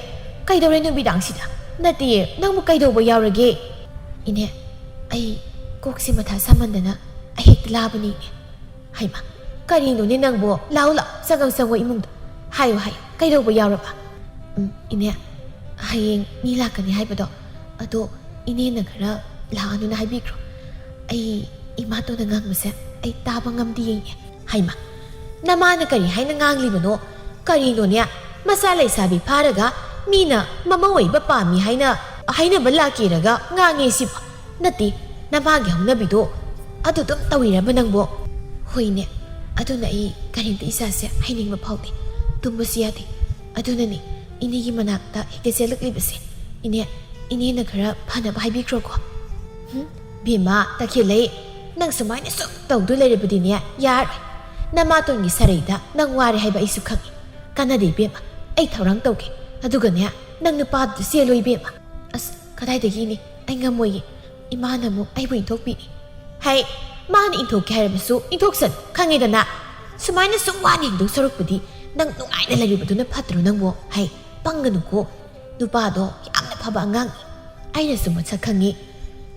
ꯀꯩꯗꯧꯔꯦ ꯅꯨꯃꯤꯗꯥꯡꯁꯤꯗ?" "ꯅꯠꯇꯤꯌꯦ, ꯅꯪꯕꯨ ꯀꯩꯗꯧꯕ ꯌꯥꯎꯔꯒꯦ?" "ꯏꯅꯦ, ꯑꯩ ꯀꯣꯛꯁꯦ ꯃꯊꯥ ꯁꯥꯃꯟꯗꯅ ꯑꯩ ꯍꯦꯛꯇ ꯂꯥꯕꯅꯤ, ꯏꯅꯦ꯫" "ꯍꯩꯃꯥ, ꯀꯔꯤꯅꯣꯅꯦ ꯅꯪꯕꯣ? ꯂꯥꯛꯑꯣ, ꯂꯥꯛꯑꯣ, ꯆꯪꯉꯛ, ꯆꯪꯉꯣ ꯏꯃꯨꯡꯗ꯫ ꯍꯥꯏꯌꯨ, ꯍꯥꯏꯌꯨ, ꯀꯩꯗꯧꯕ ꯌꯥꯎꯔꯕ?" "ꯎꯝ, ꯏꯅꯦ, ꯍꯌꯦꯡ ꯃꯤ ꯂꯥꯛꯀꯅꯤ ꯍꯥꯏꯕꯗꯣ, ꯑꯗꯣ ꯏꯅꯦꯅ ꯈꯔ ꯂꯥꯛꯑꯅꯨꯅ ꯍꯥꯏꯕꯤꯈ꯭ꯔꯣ꯫ ꯑꯩ ꯏꯃꯥꯇꯣꯟꯅ ꯉꯥꯡꯕꯁꯦ ꯑꯩ ꯇꯥꯕ ꯉꯝꯗꯦ ꯌꯦꯡꯉꯦ꯫ ꯍꯩꯃ, ꯅꯃꯥꯅ ꯀꯔꯤ ꯍꯥꯏꯅ ꯉꯥꯡꯂꯤꯕꯅꯣ? ꯀꯔꯤꯅꯣꯅꯦ? ꯃꯆꯥ ꯂꯩꯁꯥꯕꯤ ꯐꯥꯔꯒ ꯃꯤꯅ ꯃꯃꯧ ꯑꯣꯏꯕ ꯄꯥꯝꯃꯤ ꯍꯥꯏꯅ ꯍꯥꯏꯅꯕ ꯂꯥꯛꯀꯦꯔꯒ ꯉꯥꯡꯉꯦ ꯁꯤꯕꯣ꯫ ꯅꯠꯇꯦ, ꯅꯃꯥꯒꯤ ꯍꯧꯅꯕꯤꯗꯣ ꯑꯗꯨ ꯑꯗꯨꯝ ꯇꯧꯔꯤꯔꯕ ꯅꯪꯕꯣ? ꯍꯣꯏꯅꯦ, ꯑꯗꯨꯅ ꯑꯩ ꯀꯔꯤꯝꯇ ꯏꯆꯥꯁꯦ ꯍꯥꯏꯅꯤꯡꯕ ꯐꯥꯎꯗꯦ꯫ ꯇꯨꯝꯕꯁꯨ ꯌꯥꯗꯦ꯫ ꯑꯗꯨꯅꯅꯦ ꯏꯅꯦꯒꯤ ꯃꯅꯥꯛꯇ ꯍꯦꯛꯇ ꯆꯦꯜꯂꯛꯂꯤꯕꯁꯦ꯫ ꯏꯅꯦ, ꯏꯅꯦꯅ ꯈꯔ ꯐꯅꯕ ꯍꯥꯏꯕꯤꯈ꯭ꯔꯣꯀꯣ꯫ ꯍꯨꯝ? ꯕꯦꯝꯃ, ꯇꯈꯦꯜꯂꯩ, ꯅꯪ ꯁꯨꯃꯥꯏꯅ ꯁꯨꯝ ꯇꯧꯗꯨ ꯂꯩꯔꯕꯗꯤꯅꯦ, ꯌꯥꯔꯣꯏ꯫ ꯅꯃꯥꯇꯣꯟꯒꯤ ꯁꯔꯩꯗ ꯅꯪ ꯋꯥꯔꯦ ꯍꯥꯏꯕ ꯑꯩꯁꯨ ꯈꯪꯉꯤ꯫ ꯀꯥꯟꯅꯗꯦ ꯏꯕꯦꯝꯃ, ꯑꯩ ꯊꯧꯔꯥꯡ ꯇꯧꯒꯦ꯫ ꯑꯗꯨꯒꯅꯦ, ꯅꯪ ꯅꯨꯄꯥꯗꯨ ꯆꯦꯜꯂꯣ ꯏꯕꯦꯝꯃ꯫ ꯑꯁ, ꯀꯗꯥꯏꯗꯒꯤꯅꯦ? ꯑꯩ ꯉꯝꯃꯣꯏꯌꯦ꯫ ꯏꯃꯥꯅ ꯑꯃꯨꯛ ꯑꯩꯕꯨ ꯏꯟꯊꯣꯛꯄꯤꯅꯤ꯫ ꯍꯩ, ꯃꯥꯅ ꯏꯟꯊꯣꯛꯀꯦ ꯍꯥꯏꯔꯕꯁꯨ ꯏꯟꯊꯣꯛꯁꯅꯨ, ꯈꯪꯉꯦꯗꯅ꯫ ꯁꯨꯃꯥꯏꯅ ꯁꯨꯝ ꯋꯥꯅ ꯍꯤꯡꯗꯧ ꯁꯔꯨꯛꯄꯨꯗꯤ ꯅꯪ ꯅꯨꯡꯉꯥꯏꯅ ꯂꯩꯔꯤꯕꯗꯨꯅ ꯐꯠꯇ꯭ꯔꯣ ꯅꯪꯕꯨ? ꯍꯩ, ꯄꯪꯒꯅꯨꯀꯣ꯫ ꯅꯨꯄꯥꯗꯣ ꯌꯥꯝꯅ ꯐꯕ ꯑꯉꯥꯡꯅꯤ꯫ ꯑꯩꯅꯁꯨ ꯃꯁꯛ ꯈꯪꯉꯤ꯫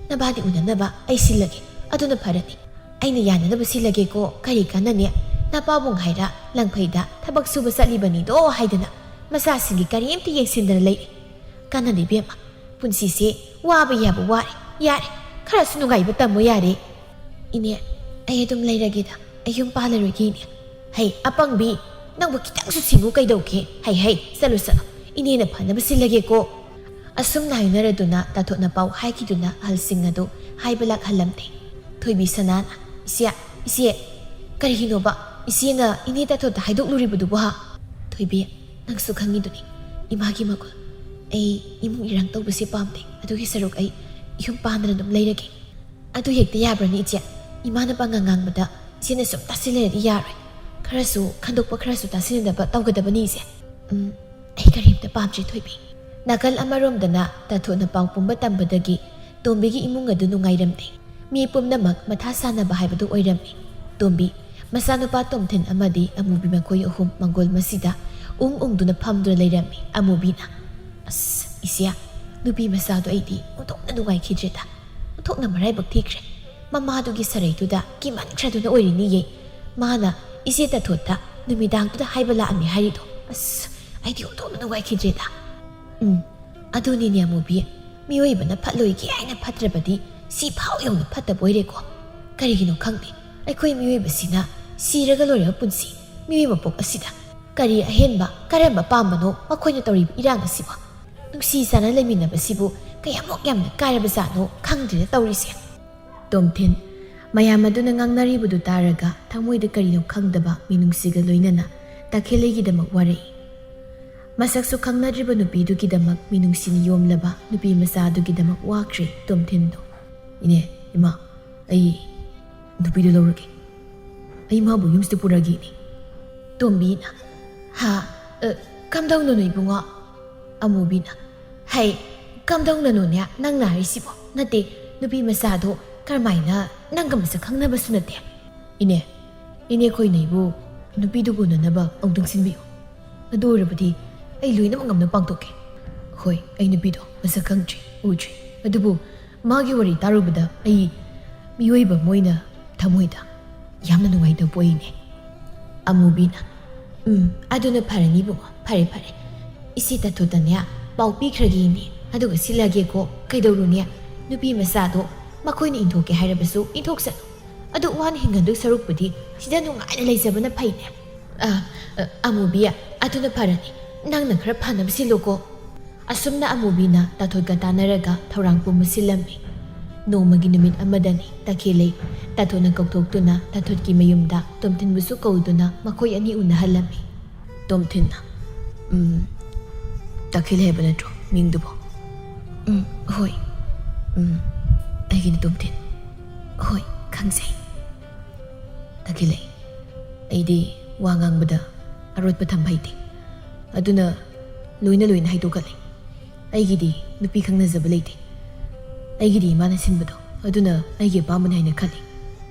ꯅꯕꯥꯅꯤ ꯎꯅꯅꯕ ꯑꯩ ꯁꯤꯜꯂꯒꯦ꯫ ꯑꯗꯨꯅ ꯐꯔꯅꯤ꯫ ꯑꯩꯅ ꯌꯥꯅꯅꯕ ꯁꯤꯜꯂꯒꯦꯀꯣ꯫ ꯀꯔꯤ ꯀꯥꯟꯅꯅꯤ? ꯅꯄꯥꯕꯨꯡ ꯍꯥꯏꯔ ꯂꯪꯐꯩꯗ ꯊꯕꯛ ꯁꯨꯕ ꯆꯠꯂꯤꯕꯅꯤꯗꯣ ꯍꯥꯏꯗꯅ ꯃꯆꯥꯁꯤꯡꯒꯤ ꯀꯔꯤꯝꯇ ꯌꯦꯡꯁꯤꯟꯗꯅ ꯂꯩꯔꯦ꯫ ꯀꯥꯟꯅꯗꯦ ꯏꯕꯦꯝꯃ꯫ ꯄꯨꯟꯁꯤꯁꯦ ꯋꯥꯕ ꯌꯥꯕ ꯋꯥꯔꯦ꯫ ꯌꯥꯔꯦ, ꯈꯔꯁꯨ ꯅꯨꯡꯉꯥꯏꯕ ꯇꯝꯃꯣ ꯌꯥꯔꯦ꯫ ꯏꯅꯦ, ꯑꯩ ꯑꯗꯨꯝ ꯂꯩꯔꯒꯦꯗ꯫ ꯑꯩ ꯌꯨꯝ ꯄꯥꯜꯂꯔꯣꯏꯒꯦ ꯏꯅꯦ꯫ ꯍꯩ, ꯑꯄꯪꯕꯤ, ꯅꯪꯕꯨ ꯈꯤꯇꯪꯁꯨ ꯁꯤꯡꯉꯨ ꯀꯩꯗꯧꯒꯦ? ꯍꯩ, ꯍꯩ, ꯆꯠꯂꯨ, ꯆꯠꯂꯨ꯫ ꯏꯅꯦꯅ ꯐꯅꯕ ꯁꯤꯜꯂꯒꯦꯀꯣ꯫ ꯑꯁꯨꯝꯅ ꯍꯥꯏꯅꯔꯗꯨꯅ ꯇꯥꯊꯣꯠꯅ ꯄꯥꯎ ꯍꯥꯏꯈꯤꯗꯨꯅ ꯑꯍꯜꯁꯤꯡ ꯑꯗꯨ ꯍꯥꯏꯕ ꯂꯥꯛꯍꯜꯂꯝꯗꯦ꯫ ꯊꯣꯏꯕꯤ ꯁꯅꯥꯅ, "ꯏꯆꯦ, ꯏꯆꯦ, ꯀꯔꯤꯒꯤꯅꯣꯕ ꯏꯆꯦꯅ ꯏꯅꯦ ꯇꯥꯊꯣꯠꯇ ꯍꯥꯏꯗꯣꯛꯂꯨꯔꯤꯕꯗꯨꯕꯨ ꯍꯥ?" "ꯊꯣꯏꯕꯤ, ꯅꯪꯁꯨ ꯈꯪꯉꯤꯗꯨꯅꯤ ꯏꯃꯥꯒꯤ ꯃꯒꯨꯟ꯫ ꯑꯩ ꯏꯃꯨꯡ ꯏꯔꯥꯡ ꯇꯧꯕꯁꯦ ꯄꯥꯝꯗꯦ꯫ ꯑꯗꯨꯒꯤ ꯁꯔꯨꯛ ꯑꯩ ꯌꯨꯝ ꯄꯥꯟꯗꯅ ꯑꯗꯨꯝ ꯂꯩꯔꯒꯦ꯫" "ꯑꯗꯨ ꯍꯦꯛꯇ ꯌꯥꯕ꯭ꯔꯅꯤ ꯏꯆꯦ? ꯏꯃꯥꯅ ꯄꯉꯥꯡ ꯉꯥꯡꯕꯗ ꯏꯆꯦꯅ ꯁꯨꯝ ꯇꯥꯁꯤꯜꯂꯔꯗꯤ ꯌꯥꯔꯣꯏ꯫ ꯈꯔꯁꯨ ꯈꯟꯗꯣꯛꯄ, ꯈꯔꯁꯨ ꯇꯥꯁꯤꯟꯅꯗꯕ ꯇꯧꯒꯗꯕꯅꯤ ꯏꯆꯦ꯫" "ꯎꯝ, ꯑꯩ ꯀꯔꯤꯝꯇ ꯄꯥꯝꯗ꯭ꯔꯦ ꯊꯣꯏꯕꯤ꯫" ꯅꯥꯀꯜ ꯑꯃꯔꯣꯝꯗꯅ ꯇꯥꯊꯣꯠꯅ ꯄꯥꯎ ꯄꯨꯝꯕ ꯇꯝꯕꯗꯒꯤ ꯇꯣꯝꯕꯤꯒꯤ ꯏꯃꯨꯡ ꯑꯗꯨ ꯅꯨꯡꯉꯥꯏꯔꯝꯗꯦ꯫ ꯃꯤ ꯄꯨꯝꯅꯃꯛ ꯃꯊꯥ ꯁꯥꯟꯅꯕ ꯍꯥꯏꯕꯗꯨ ꯑꯣꯏꯔꯝꯃꯤ꯫ ꯇꯣꯝꯕꯤ, ꯃꯆꯥꯅꯨꯄꯥ ꯇꯣꯝꯊꯤꯟ ꯑꯃꯗꯤ ꯑꯃꯨꯕꯤ ꯃꯈꯣꯏ ꯑꯍꯨꯝ ꯃꯪꯒꯣꯜ ꯃꯁꯤꯗ ꯎꯪ ꯎꯪꯗꯨꯅ ꯐꯝꯗꯨꯅ ꯂꯩꯔꯝꯃꯤ꯫ ꯑꯃꯨꯕꯤꯅ, "ꯑꯁ, ꯏꯆꯦ, ꯅꯨꯄꯤ ꯃꯆꯥꯗꯣ ꯑꯩꯗꯤ ꯑꯣꯟꯊꯣꯛꯅ ꯅꯨꯡꯉꯥꯏꯈꯤꯗ꯭ꯔꯦꯗ꯫ ꯑꯣꯟꯊꯣꯛꯅ ꯃꯔꯥꯏꯕꯛ ꯊꯤꯈ꯭ꯔꯦ꯫ ꯃꯃꯥꯗꯨꯒꯤ ꯁꯔꯩꯗꯨꯗ ꯀꯤꯃꯟꯈ꯭ꯔꯗꯨꯅ ꯑꯣꯏꯔꯤꯅꯤꯌꯦ꯫ ꯃꯥꯅ ꯏꯆꯦ ꯇꯥꯊꯣꯠꯇ ꯅꯨꯃꯤꯗꯥꯡꯗꯨꯗ ꯍꯥꯏꯕ ꯂꯥꯛꯑꯝꯃꯤ ꯍꯥꯏꯔꯤꯗꯣ꯫ ꯑꯁ, ꯑꯩꯗꯤ ꯑꯣꯟꯊꯣꯛꯅ ꯅꯨꯡꯉꯥꯏꯈꯤꯗ꯭ꯔꯦꯗ꯫" ꯎꯝ, ꯑꯗꯨꯅꯤꯅꯦ ꯑꯃꯨꯕꯤ, ꯃꯤꯑꯣꯏꯕꯅ ꯐꯠꯂꯣꯏꯒꯦ ꯍꯥꯏꯅ ꯐꯠꯇ꯭ꯔꯕꯗꯤ ꯁꯤ ꯐꯥꯎ ꯌꯧꯅ ꯐꯠꯇꯕ ꯑꯣꯏꯔꯦꯀꯣ꯫ ꯀꯔꯤꯒꯤꯅꯣ ꯈꯪꯗꯦ, ꯑꯩꯈꯣꯏ ꯃꯤꯑꯣꯏꯕꯁꯤꯅ ꯁꯤꯔꯒ ꯂꯣꯏꯔꯕ ꯄꯨꯟꯁꯤ, ꯃꯤꯑꯣꯏꯕ ꯄꯣꯛ ꯑꯁꯤꯗ ꯀꯔꯤ ꯑꯍꯦꯟꯕ, ꯀꯔꯝꯕ ꯄꯥꯝꯕꯅꯣ ꯃꯈꯣꯏꯅ ꯇꯧꯔꯤꯕ ꯏꯔꯥꯡ ꯑꯁꯤꯕꯨ? ꯅꯨꯡꯁꯤ ꯆꯥꯟꯅ ꯂꯩꯃꯤꯟꯅꯕꯁꯤꯕꯨ ꯀꯌꯥꯃꯨꯛ ꯌꯥꯝꯅ ꯀꯥꯏꯔꯕ ꯖꯥꯠꯅꯣ ꯈꯪꯗ꯭ꯔꯦꯅ ꯇꯧꯔꯤꯁꯦ꯫ ꯇꯣꯝꯊꯤꯟ, ꯃꯌꯥꯝ ꯑꯗꯨꯅ ꯉꯥꯡꯅꯔꯤꯕꯗꯨ ꯇꯥꯔꯒ ꯊꯃꯣꯏꯗ ꯀꯔꯤꯅꯣ ꯈꯪꯗꯕ ꯃꯤꯅꯨꯡꯁꯤꯒ ꯂꯣꯏꯅꯅ ꯇꯈꯦꯜꯂꯩꯒꯤꯗꯃꯛ ꯋꯥꯔꯛꯏ꯫ ꯃꯁꯛꯁꯨ ꯈꯪꯅꯗ꯭ꯔꯤꯕ ꯅꯨꯄꯤꯗꯨꯒꯤꯗꯃꯛ ꯃꯤꯅꯨꯡꯁꯤꯅ ꯌꯣꯝꯂꯕ ꯅꯨꯄꯤ ꯃꯆꯥꯗꯨꯒꯤꯗꯃꯛ ꯋꯥꯈ꯭ꯔꯦ ꯇꯣꯝꯊꯤꯟꯗꯣ꯫ "ꯏꯅꯦ, ꯏꯃꯥ, ꯑꯩ ꯅꯨꯄꯤꯗꯨ ꯂꯧꯔꯒꯦ꯫ ꯑꯩ ꯃꯥꯕꯨ ꯌꯨꯝꯁꯤꯗ ꯄꯨꯔꯛꯑꯒꯦ, ꯏꯅꯦ꯫" ꯇꯣꯝꯕꯤꯅ, "ꯍꯥ? ꯑ, ꯀꯝꯗꯧꯅꯅꯣ ꯏꯕꯨꯡꯉꯣ?" ꯑꯃꯨꯕꯤꯅ, "ꯍꯩ, ꯀꯝꯗꯧꯅꯅꯣꯅꯦ ꯅꯪꯅ ꯍꯥꯏꯔꯤꯁꯤꯕꯣ? ꯅꯠꯇꯦ, ꯅꯨꯄꯤ ꯃꯆꯥꯗꯣ ꯀꯔꯝꯍꯥꯏꯅ ꯅꯪꯒ ꯃꯁꯛ ꯈꯪꯅꯕꯁꯨ ꯅꯠꯇꯦ?" "ꯏꯅꯦ, ꯏꯅꯦ, ꯑꯩꯈꯣꯏꯅ ꯑꯩꯕꯨ ꯅꯨꯄꯤꯗꯨꯒ ꯎꯅꯅꯕ ꯑꯃꯨꯛꯇꯪ ꯁꯤꯟꯕꯤꯌꯨ꯫ ꯑꯗꯨ ꯑꯣꯏꯔꯕꯗꯤ ꯑꯩ ꯂꯣꯏꯅꯃꯛ ꯉꯝꯅ ꯄꯥꯡꯊꯣꯛꯀꯦ꯫ ꯍꯣꯏ, ꯑꯩ ꯅꯨꯄꯤꯗꯣ ꯃꯁꯛ ꯈꯪꯗ꯭ꯔꯤ, ꯎꯗ꯭ꯔꯤ꯫ ꯑꯗꯨꯕꯨ ꯃꯥꯒꯤ ꯋꯥꯔꯤ ꯇꯥꯔꯨꯕꯗ ꯑꯩ ꯃꯤꯑꯣꯏꯕ ꯑꯃ ꯑꯣꯏꯅ ꯊꯃꯣꯏꯗ ꯌꯥꯝꯅ ꯅꯨꯡꯉꯥꯏꯇꯕ ꯄꯣꯛꯏꯅꯦ꯫" ꯑꯃꯨꯕꯤꯅ, "ꯎꯝ, ꯑꯗꯨꯅ ꯐꯔꯅꯤ ꯏꯕꯨꯡꯉꯣ, ꯐꯔꯦ, ꯐꯔꯦ꯫ ꯏꯆꯦ ꯇꯥꯊꯣꯠꯇꯅꯦ ꯄꯥꯎ ꯄꯤꯈ꯭ꯔꯒꯦ ꯏꯅꯦ, ꯑꯗꯨꯒ ꯁꯤꯜꯂꯒꯦꯀꯣ꯫ ꯀꯩꯗꯧꯔꯨꯅꯤ? ꯅꯨꯄꯤ ꯃꯆꯥꯗꯣ ꯃꯈꯣꯏꯅ ꯏꯟꯊꯣꯛꯀꯦ ꯍꯥꯏꯔꯕꯁꯨ ꯏꯟꯊꯣꯛꯁꯅꯨ꯫ ꯑꯗꯨ ꯋꯥꯅ ꯍꯤꯡꯒꯗꯣꯏ ꯁꯔꯨꯛꯄꯨꯗꯤ ꯁꯤꯗ ꯅꯨꯡꯉꯥꯏꯅ ꯂꯩꯖꯕꯅ ꯐꯩꯅꯦ꯫" "ꯑ, ꯑ, ꯑꯃꯨꯕꯤ, ꯑꯗꯨꯅ ꯐꯔꯅꯤ꯫ ꯅꯪꯅ ꯈꯔ ꯐꯅꯕ ꯁꯤꯜꯂꯨꯀꯣ꯫" ꯑꯁꯨꯝꯅ ꯑꯃꯨꯕꯤꯅ ꯇꯥꯊꯣꯠꯀ ꯇꯥꯟꯅꯔꯒ ꯊꯧꯔꯥꯡ ꯄꯨꯝꯕ ꯁꯤꯜꯂꯝꯃꯤ꯫ ꯅꯣꯡꯃꯒꯤ ꯅꯨꯃꯤꯠ ꯑꯃꯗꯅꯤ ꯇꯈꯦꯜꯂꯩ ꯇꯥꯊꯣꯠꯅ ꯀꯧꯊꯣꯛꯇꯨꯅ ꯇꯥꯊꯣꯠꯀꯤ ꯃꯌꯨꯝꯗ ꯇꯣꯝꯊꯤꯟꯕꯨꯁꯨ ꯀꯧꯗꯨꯅ ꯃꯈꯣꯏ ꯑꯅꯤ ꯎꯅꯍꯜꯂꯝꯃꯤ꯫ ꯇꯣꯝꯊꯤꯟꯅ, "ꯎꯝ, ꯇꯈꯦꯜꯂꯩ ꯍꯥꯏꯕ ꯅꯠꯇ꯭ꯔꯣ ꯃꯤꯡꯗꯨꯕꯣ?" "ꯎꯝ, ꯍꯣꯏ꯫ ꯎꯝ, ꯑꯩꯒꯤꯅ ꯇꯣꯝꯊꯤꯟ꯫ ꯍꯣꯏ, ꯈꯪꯖꯩ꯫" ꯇꯈꯦꯜꯂꯩ, ꯑꯩꯗꯤ ꯋꯥ ꯉꯥꯡꯕꯗ ꯑꯔꯣꯠꯄ ꯊꯝꯕ ꯍꯩꯇꯦ꯫ ꯑꯗꯨꯅ ꯂꯣꯏꯅ ꯂꯣꯏꯅ ꯍꯥꯏꯗꯣꯛꯀꯜꯂꯤ꯫ ꯑꯩꯒꯤꯗꯤ ꯅꯨꯄꯤ ꯈꯪꯅꯖꯕ ꯂꯩꯇꯦ꯫ ꯑꯩꯒꯤꯗꯤ ꯏꯃꯥꯅ ꯁꯤꯟꯕꯗꯣ ꯑꯗꯨꯅ ꯑꯩꯒꯤ ꯑꯄꯥꯝꯕꯅꯤ ꯍꯥꯏꯅ ꯈꯜꯂꯤ꯫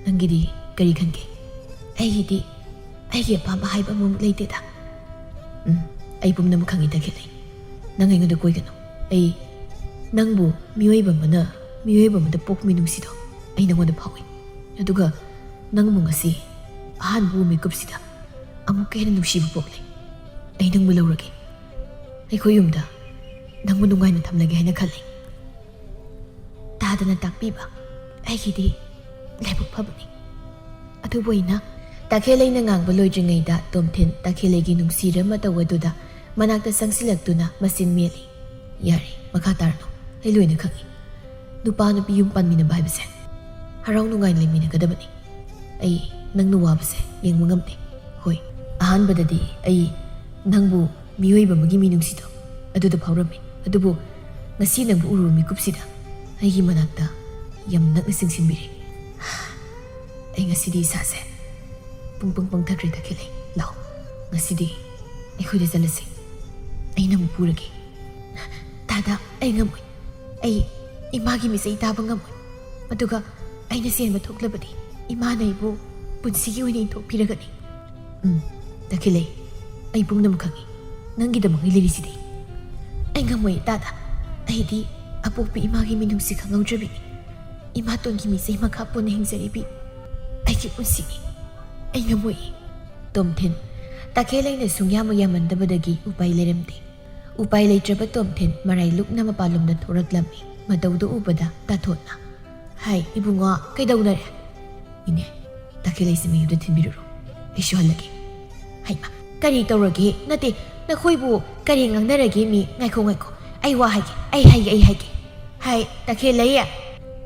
ꯅꯪꯒꯤꯗꯤ ꯀꯔꯤ ꯈꯟꯒꯦ? ꯑꯩꯒꯤꯗꯤ ꯑꯩꯒꯤ ꯑꯄꯥꯝꯕ ꯍꯥꯏꯕ ꯑꯃꯃꯨꯛ ꯂꯩꯇꯦꯗ꯫ ꯎꯝ, ꯑꯩ ꯄꯨꯝꯅꯃꯛ ꯈꯪꯉꯤ ꯇꯈꯦꯜꯂꯩ꯫ ꯅꯪ ꯑꯩꯉꯣꯟꯗ ꯀꯣꯏꯒꯅꯨ꯫ ꯑꯩ ꯅꯪꯕꯨ ꯃꯤꯑꯣꯏꯕ ꯑꯃꯅ ꯃꯤꯑꯣꯏꯕ ꯑꯃꯗ ꯄꯣꯛꯄ ꯃꯤꯅꯨꯡꯁꯤꯗꯣ ꯑꯩ ꯅꯪꯉꯣꯟꯗ ꯐꯥꯎꯏ꯫ ꯑꯗꯨꯒ ꯅꯪꯕꯨ ꯉꯁꯤ ꯑꯍꯥꯟꯕ ꯎꯕ ꯃꯤꯀꯨꯞꯁꯤꯗ ꯑꯃꯨꯛꯀ ꯍꯦꯟꯅ ꯅꯨꯡꯁꯤꯕ ꯄꯣꯛꯂꯦ꯫ ꯑꯩ ꯅꯪꯕꯨ ꯂꯧꯔꯒꯦ꯫ ꯑꯩꯈꯣꯏ ꯌꯨꯝꯗ ꯅꯪꯕꯨ ꯅꯨꯡꯉꯥꯏꯅ ꯊꯝꯂꯒꯦ ꯍꯥꯏꯅ ꯈꯜꯂꯤ꯫ ꯇꯥꯗꯅ ꯇꯥꯛꯄꯤꯕ ꯑꯩꯒꯤꯗꯤ ꯂꯥꯏꯕꯛ ꯐꯕꯅꯤ꯫ ꯑꯗꯨꯕꯨ ꯑꯩꯅ ꯇꯈꯦꯜꯂꯩꯅ ꯉꯥꯡꯕ ꯂꯣꯏꯗ꯭ꯔꯤꯉꯩꯗ ꯇꯣꯝꯊꯤꯟ ꯇꯈꯦꯜꯂꯩꯒꯤ ꯅꯨꯡꯁꯤꯔ ꯃꯇꯧ ꯑꯗꯨꯗ ꯃꯅꯥꯛꯇ ꯆꯪꯁꯤꯜꯂꯛꯇꯨꯅ ꯃꯆꯤꯟ ꯃꯦꯠꯂꯤ꯫ "ꯌꯥꯔꯦ, ꯃꯈꯥ ꯇꯥꯔꯅꯨ꯫ ꯑꯩ ꯂꯣꯏꯅ ꯈꯪꯉꯤ꯫ ꯅꯨꯄꯥ ꯅꯨꯄꯤ ꯌꯨꯝ ꯄꯥꯟꯃꯤꯟꯅꯕ ꯍꯥꯏꯕꯁꯦ ꯍꯔꯥꯎ ꯅꯨꯡꯉꯥꯏꯅ ꯂꯩꯃꯤꯟꯅꯒꯗꯕꯅꯤ꯫ ꯑꯩ ꯅꯪꯅ ꯋꯥꯕꯁꯦ ꯌꯦꯡꯕ ꯉꯝꯗꯦ꯫ ꯍꯣꯏ, ꯑꯍꯥꯟꯕꯗꯗꯤ ꯑꯩ ꯅꯪꯕꯨ ꯃꯤꯑꯣꯏꯕ ꯑꯃꯒꯤ ꯃꯤꯅꯨꯡꯁꯤꯗꯣ ꯑꯗꯨꯗ ꯐꯥꯎꯔꯝꯃꯤ꯫ ꯑꯗꯨꯕꯨ ꯉꯁꯤ ꯅꯪꯕꯨ ꯎꯔꯨꯕ ꯃꯤꯀꯨꯞꯁꯤꯗ ꯑꯩꯒꯤ ꯃꯅꯥꯛꯇ ꯌꯥꯝ ꯅꯛꯅ ꯆꯤꯡꯁꯤꯟꯕꯤꯔꯦ꯫ ꯑꯩ ꯉꯁꯤꯗꯤ ꯏꯁꯥꯁꯦ ꯄꯨꯡ ꯄꯪ ꯄꯪꯊꯈ꯭ꯔꯦ ꯇꯈꯦꯜꯂꯩ꯫ ꯂꯥꯛꯑꯣ, ꯉꯁꯤꯗꯤ ꯑꯩꯈꯣꯏꯗ ꯆꯠꯂꯁꯤ꯫ ꯑꯩ ꯅꯪꯕꯨ ꯄꯨꯔꯒꯦ꯫" "ꯇꯥꯗ, ꯑꯩ ꯉꯝꯃꯣꯏ꯫ ꯑꯩ ꯏꯃꯥꯒꯤ ꯃꯤꯆꯩ ꯇꯥꯕ ꯉꯝꯃꯣꯏ꯫ ꯑꯗꯨꯒ ꯑꯩꯅ ꯆꯦꯟꯕ ꯊꯣꯛꯂꯕꯗꯤ ꯏꯃꯥꯅ ꯑꯩꯕꯨ ꯄꯨꯟꯁꯤꯒꯤ ꯑꯣꯏꯅ ꯏꯟꯊꯣꯛꯄꯤꯔꯒꯅꯤ꯫" "ꯎꯝ, ꯇꯈꯦꯜꯂꯩ, ꯑꯩ ꯄꯨꯝꯅꯃꯛ ꯈꯪꯉꯤ꯫ ꯅꯪꯒꯤꯗꯃꯛ ꯑꯩ ꯂꯩꯔꯤꯁꯤꯗꯤ꯫" "ꯑꯩ ꯉꯝꯃꯣꯏ ꯇꯥꯗ꯫ ꯑꯩꯗꯤ ꯑꯄꯣꯛꯄꯤ ꯏꯃꯥꯒꯤ ꯃꯤꯅꯨꯡꯁꯤ ꯈꯪꯍꯧꯗ꯭ꯔꯕꯤꯅꯤ꯫ ꯏꯃꯥꯇꯣꯟꯒꯤ ꯃꯤꯆꯩ ꯃꯈꯥ ꯄꯣꯟꯅ ꯍꯤꯡꯖꯔꯤꯕꯤ ꯑꯩꯒꯤ ꯄꯨꯟꯁꯤꯅꯤ꯫ ꯑꯩ ꯉꯝꯃꯣꯏ꯫" ꯇꯣꯝꯊꯤꯟ꯫ ꯇꯈꯦꯜꯂꯩꯅ ꯁꯨꯡꯌꯥꯃꯛ ꯌꯥꯃꯟꯗꯕꯗꯒꯤ ꯎꯄꯥꯏ ꯂꯩꯔꯝꯗꯦ꯫ ꯎꯄꯥꯏ ꯂꯩꯇ꯭ꯔꯕ ꯇꯣꯝꯊꯤꯟ ꯃꯔꯥꯏ ꯂꯨꯛꯅ ꯃꯄꯥꯟꯂꯣꯝꯗ ꯊꯣꯔꯛꯂꯝꯃꯤ꯫ ꯃꯇꯧꯗꯨ ꯎꯕꯗ ꯇꯥꯊꯣꯠꯅ, "ꯍꯥꯏ, ꯏꯕꯨꯡꯉꯣ, ꯀꯩꯗꯧꯅꯔꯦ?" "ꯏꯅꯦ, ꯇꯈꯦꯜꯂꯩꯁꯦ ꯃꯌꯨꯝꯗ ꯊꯤꯟꯕꯤꯔꯨꯔꯣ꯫ ꯑꯩꯁꯨ ꯍꯜꯂꯒꯦ꯫" "ꯍꯩꯃꯥ, ꯀꯔꯤ ꯇꯧꯔꯒꯦ? ꯅꯠꯇꯦ, ꯅꯈꯣꯏꯕꯨ ꯀꯔꯤ ꯉꯥꯡꯅꯔꯒꯦ ꯃꯤ? ꯉꯥꯏꯈꯣ, ꯉꯥꯏꯈꯣ, ꯑꯩ ꯋꯥ ꯍꯥꯏꯒꯦ, ꯑꯩ ꯍꯥꯏꯒꯦ, ꯑꯩ ꯍꯥꯏꯒꯦ꯫ ꯍꯥꯏ, ꯇꯈꯦꯜꯂꯩ,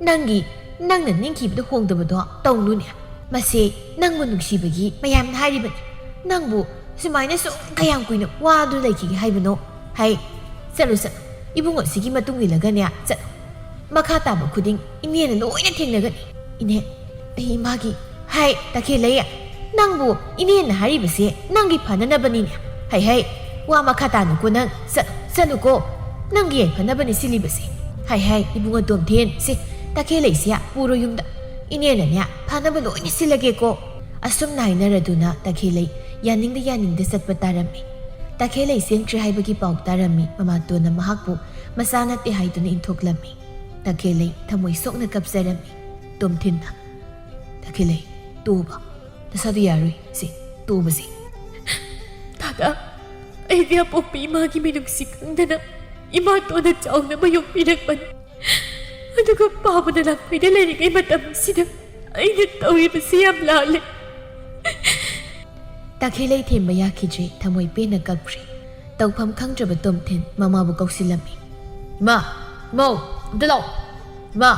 ꯅꯪꯒꯤ, ꯅꯪꯅ ꯅꯤꯡꯈꯤꯕꯗ ꯍꯣꯡꯗꯕꯗꯣ ꯇꯧꯅꯨꯅꯦ꯫ ꯃꯁꯦ ꯅꯪꯕꯨ ꯅꯨꯡꯁꯤꯕꯒꯤ ꯃꯌꯥꯝꯅ ꯍꯥꯏꯔꯤꯕꯅꯤ꯫ ꯅꯪꯕꯨ ꯁꯨꯃꯥꯏꯅ ꯁꯨꯝ ꯀꯌꯥꯝ ꯀꯨꯏꯅ ꯋꯥꯗꯨꯅ ꯂꯩꯈꯤꯒꯦ ꯍꯥꯏꯕꯅꯣ? ꯍꯥꯏ, ꯆꯠꯂꯨ, ꯆꯠꯂꯨ꯫ ꯏꯕꯨꯡꯉꯣꯁꯤꯒꯤ ꯃꯇꯨꯡ ꯏꯜꯂꯒꯅꯦ ꯆꯠꯂꯨ꯫ ꯃꯈꯥ ꯇꯥꯕ ꯈꯨꯗꯤꯡ ꯏꯅꯦꯅ ꯂꯣꯏꯅ ꯊꯦꯡꯅꯒꯅꯤ꯫" "ꯏꯅꯦ, ꯑꯩ ꯏꯃꯥꯒꯤ..." "ꯍꯥꯏ, ꯇꯈꯦꯜꯂꯩ, ꯅꯪꯕꯨ ꯏꯅꯦꯅ ꯍꯥꯏꯔꯤꯕꯁꯦ ꯅꯪꯒꯤ ꯐꯅꯅꯕꯅꯤꯅꯦ꯫ ꯍꯩ, ꯍꯩ, ꯋꯥ ꯃꯈꯥ ꯇꯥꯅꯨꯀꯣ ꯅꯪ꯫ ꯆꯠ-, ꯆꯠꯂꯨꯀꯣ꯫ ꯅꯪꯒꯤ ꯌꯥꯏꯐꯅꯕꯅꯤ ꯁꯤꯜꯂꯤꯕꯁꯦ꯫ ꯍꯥꯏ, ꯍꯥꯏ, ꯏꯕꯨꯡꯉꯣ ꯇꯣꯝꯊꯤꯟ, ꯁꯦ, ꯇꯈꯦꯜꯂꯩꯁꯦ ꯄꯨꯔꯣ ꯌꯨꯝꯗ꯫ ꯏꯅꯦꯅꯅꯦ ꯐꯅꯕ ꯂꯣꯏꯅ ꯁꯤꯜꯂꯒꯦꯀꯣ꯫" ꯑꯁꯨꯝꯅ ꯍꯥꯏꯅꯔꯗꯨꯅ ꯇꯈꯦꯜꯂꯩ ꯌꯥꯅꯤꯡꯗ ꯌꯥꯅꯤꯡꯗ ꯆꯠꯄ ꯇꯥꯔꯝꯃꯤ꯫ ꯇꯈꯦꯜꯂꯩ ꯆꯦꯟꯈ꯭ꯔꯦ ꯍꯥꯏꯕꯒꯤ ꯄꯥꯎ ꯇꯥꯔꯝꯃꯤ꯫ ꯃꯃꯥꯇꯣꯟꯅ ꯃꯍꯥꯛꯄꯨ ꯃꯆꯥ ꯅꯠꯇꯦ ꯍꯥꯏꯗꯨꯅ ꯏꯟꯊꯣꯛꯂꯝꯃꯤ꯫ ꯇꯈꯦꯜꯂꯩ ꯊꯃꯣꯏ ꯁꯣꯛꯅ ꯀꯞꯆꯔꯝꯃꯤ꯫ ꯇꯣꯝꯊꯤꯟꯅ, "ꯇꯈꯦꯜꯂꯩ, ꯇꯣꯛꯑꯕ? ꯅꯁꯥꯗꯣ ꯌꯥꯔꯣꯏ꯫ ꯁꯦ, ꯇꯣꯛꯑꯕꯁꯦ꯫" "ꯇꯥꯗ, ꯑꯩꯗꯤ ꯑꯄꯣꯛꯄꯤ ꯏꯃꯥꯒꯤ ꯃꯤꯅꯨꯡꯁꯤ ꯈꯪꯗꯅ ꯏꯃꯥꯇꯣꯟꯅ ꯆꯥꯎꯅꯕ ꯌꯣꯛꯄꯤꯔꯛꯄꯅꯤ꯫ ꯑꯗꯨꯒ ꯄꯥꯕꯅ ꯂꯥꯡꯐꯩꯗ ꯂꯩꯔꯤꯉꯩ ꯃꯇꯝꯁꯤꯗ ꯑꯩꯅ ꯇꯧꯔꯤꯕꯁꯤ ꯌꯥꯝ ꯂꯥꯜꯂꯦ꯫ ꯇꯈꯦꯜꯂꯩ ꯊꯦꯝꯕ ꯌꯥꯈꯤꯗ꯭ꯔꯦ, ꯊꯃꯣꯏ ꯄꯦꯟꯅ ꯀꯞꯈ꯭ꯔꯦ꯫ ꯇꯧꯐꯝ ꯈꯪꯗ꯭ꯔꯕ ꯇꯣꯝꯊꯤꯟ ꯃꯃꯥꯕꯨ ꯀꯧꯁꯤꯜꯂꯝꯃꯤ꯫ "ꯏꯃꯥ, ꯏꯃꯧ, ꯑꯝꯇ ꯂꯥꯛꯑꯣ꯫ ꯏꯃꯥ,